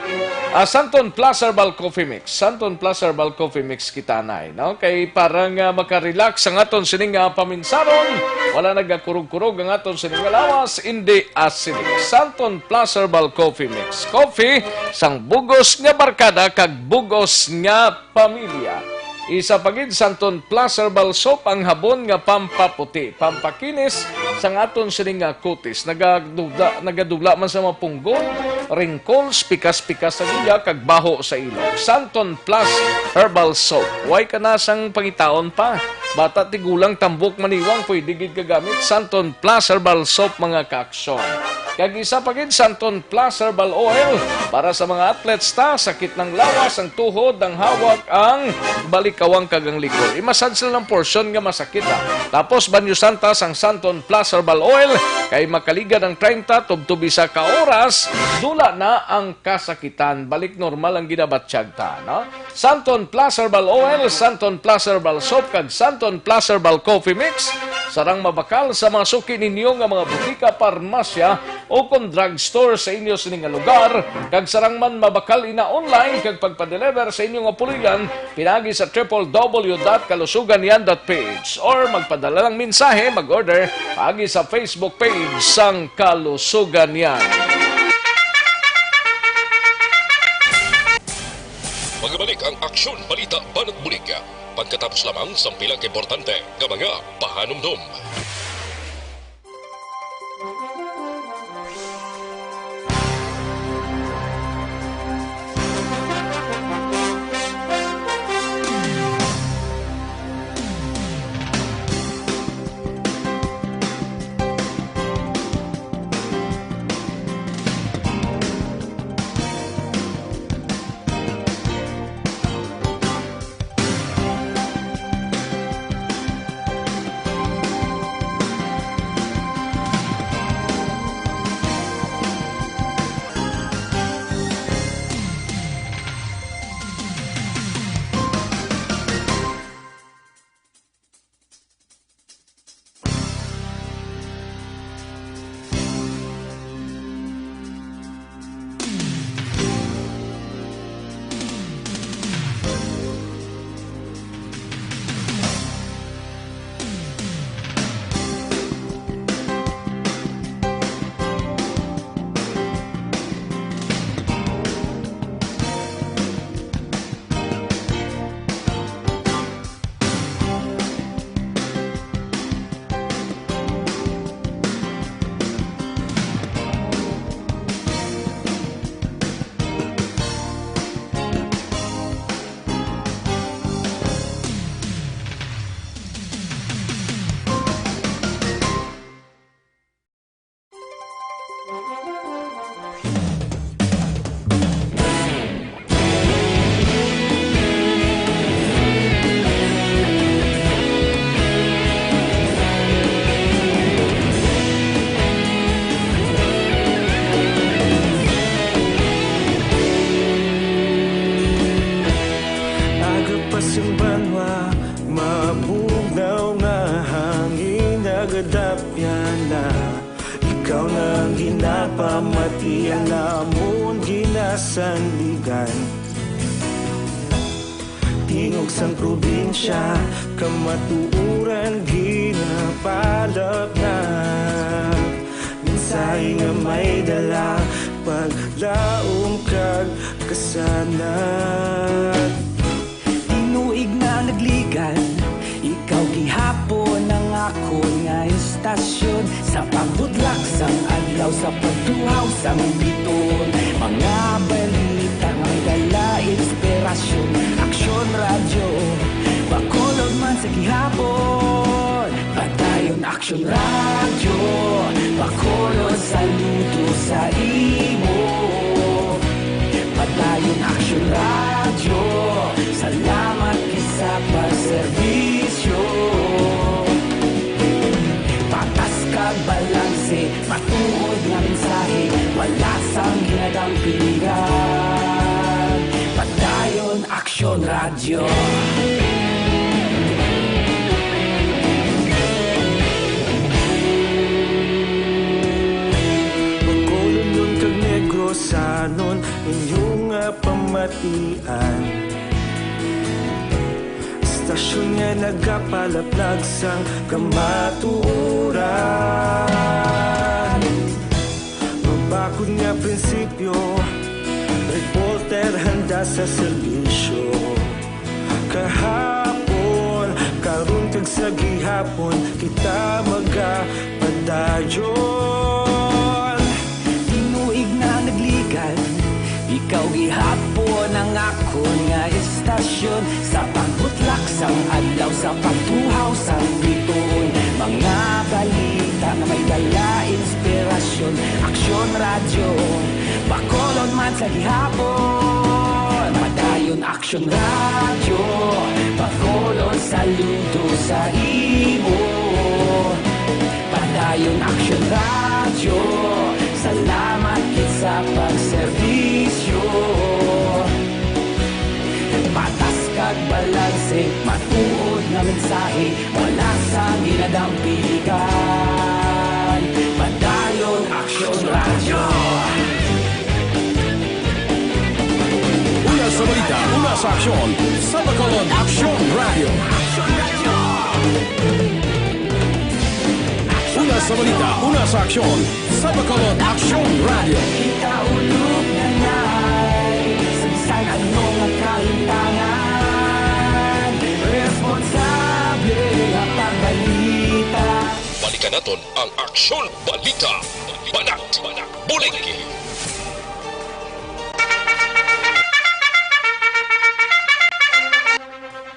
ah, Santon Plus Herbal Coffee Mix. Santon Plus Herbal Coffee Mix kita na, eh, no? Kay para nga makarelax ang aton sini nga paminsaron, wala nagakurog-kurog ang aton sini nga lawas, indi acidic. Santon Plus Herbal Coffee Mix. Coffee sang bugos nga barkada kag bugos nga pamilya. Isa pa gid, Santon Plus Herbal Soap, ang habon nga pampaputi, pampakinis sang aton sini nga kutis. Nagadula, nagadula man sa mga punggol, wrinkles, pikas-pikas sa giya, kag baho sa ilong. Santon Plus Herbal Soap. Way ka na sang pangitaon pa. Bata, tigulang, tambok, maniwang, pwede gid kagamit. Santon Plus Herbal Soap, mga kaaksyon. Kag isa pa gid, Santon Plus Herbal Oil para sa mga athletes ta, sakit ng lawas, ang tuhod, ang hawak, ang balikawang kag ang likod. I-massage lang ang portion nga masakit, ha. Tapos, banyo santa sang Santon Plus Herbal Oil kay makaligad ang treinta tubtob isa ka oras, dula na ang kasakitan. Balik normal ang ginabatyag ta, no? Santon Plus Herbal Oil, Santon Plus Herbal Soap, kag Santon Plus Herbal Coffee Mix. Sarang mabakal sa mga suki ninyo nga mga butika, parmasya, o kon drugstore sa inyo sini nga lugar, kag sarang man mabakal ina online kag pagpadeliver sa inyo nga puloy-an pinaagi sa triple W dot kalusuganyan dot P H or magpadala lang mensahe, mag-order paagi sa Facebook page sang Kalusuganyan. Magabalik ang Aksyon Balita Banat Bulig pagkatapos lamang sang pila ka importante nga mga pahanumdom. Pamati ang namon ginasandigan. Tingog sang probinsya, kamatuoran ginapalapnag. Mensahe nga may dala, paglaom kag kasanag. Tinuig na nagligan, ikaw gihapon ang akon nga istasyon. Sa pagbudlak sang adlaw, sa pagtuhaw sang bituon, mga balita nga may dala inspirasyon. Aksyon Radyo, Bacolod man sa gihapon. Padayon Aksyon Radyo, Bacolod, saludo sa imo. Padayon Aksyon Radyo, salamat gid sa pagserbisyo. Patas kag balanse, matuod nga mensahe, wala sang ginadampigan. Padayon Aksyon Radyo. Bacolod kag Negros, anon inyo nga pamatian. Istasyon nga nagapalaplag sang kamatuoran. Mabakod nga prinsipyo, reporter handa sa serbisyo. Kahapon, karon kag sa gihapon, kita magapadayon. Tinuig na nagligan, ikaw gihapon ang akon nga istasyon. Sa pagbutlak sang adlaw, sa pagtuhaw sang bituon, mga balita nga may dala inspirasyon. Aksyon Radyo, Bacolod man sa gihapon. Padayon Aksyon Radyo, Bacolod, saludo sa imo. Padayon Aksyon Radyo, salamat gid sa pagserbisyo. Patas kag balanse, matuod nga mensahe, wala sang ginadampigan. Padayon Aksyon Radyo. Una sa balita, una sa aksyon, sa Bacolod Aksyon Radyo. Una sa balita, una sa aksyon, sa Bacolod Aksyon Radyo. Kita ulog na ngay, sa bisan ano nga kahintangan, responsable nga pagbalita. Balikan naton ang Aksyon Balita. Banat, bulig.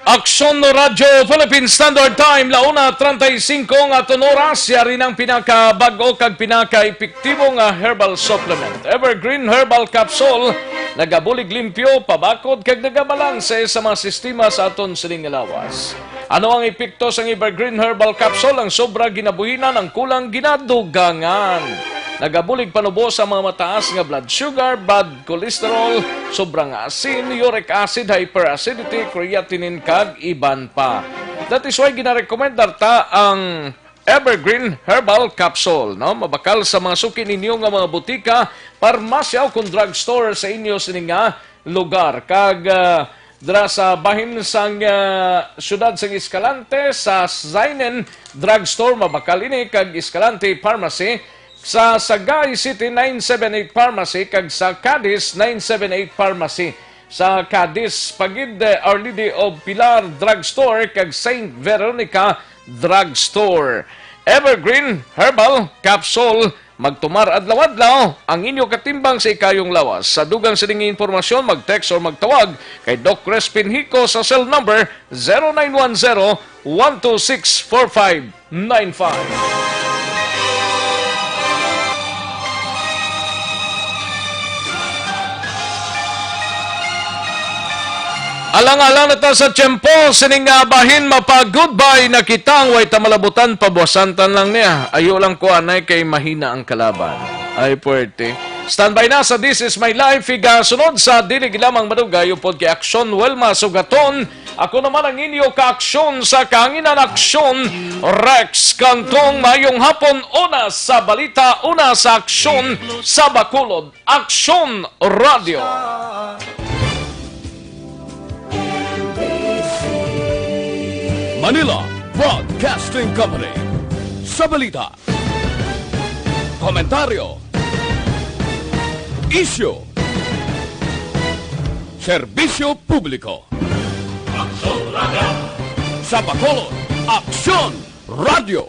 Aksyon Radyo Philippine Standard Time, la una treinta y cinco nga aton oras. Yari ng pinakabag-o kag pinakaepektibo nga herbal supplement, Evergreen Herbal Capsule. Nagabulig limpyo, pabakod, kag nagabalanse sa mga sistema sa aton sining nga lawas. Ano ang epekto sang Evergreen Herbal Capsule? Ang sobra ginabuhinan, ang kulang ginadugangan. Nagabulig panubo sa mga mataas nga blood sugar, bad cholesterol, sobra nga asin, uric acid, hyperacidity, creatinine, kag iban pa. That is why ginarekomendar ta ang Evergreen Herbal Capsule, no? Mabakal sa mga suki ninyo nga mga butika, parmasya, o kung drugstore sa inyo sini nga lugar. Kag, ah, dira sa bahin sang, ah, siyudad sang Escalante, sa Zainen Drugstore, mabakal ini, kag Escalante Pharmacy, sa Sagay City nine seven eight Pharmacy, kag sa Cadiz nine seven eight Pharmacy. Sa Cadiz pa gid, eh, Our Lady of Pilar Drugstore kag Saint Veronica Drugstore. Evergreen Herbal Capsule, magtumar adlaw-adlaw ang inyo katimbang sa ikayong lawas. Sa dugang sining impormasyon, mag-text or magtawag kay Doc Crispin Hico sa cell number zero nine one zero, one two six, four five nine five. Alang-alang na ta sa tiyempo, sining nga bahin, mapa-goodbye na kita, ang way ta malabutan, pabuwasan ta lang niya. Ayo lang ko anay kay mahina ang kalaban. Ay, puwerte. Standby na sa This Is My Life, igasunod sa Dili Lamang Madugay upod kay Aksyon Wilma Sugaton. Ako naman ang inyo kaaksyon sa kahanginan, Aksyon Rex Cantong. Mayong hapon, una sa balita, una sa aksyon sa Bacolod. Aksyon Radio. Manila Broadcasting Company. Sa balita, komentaryo, isyu, serbisyo publiko. Sa Bacolod, Aksyon Radio.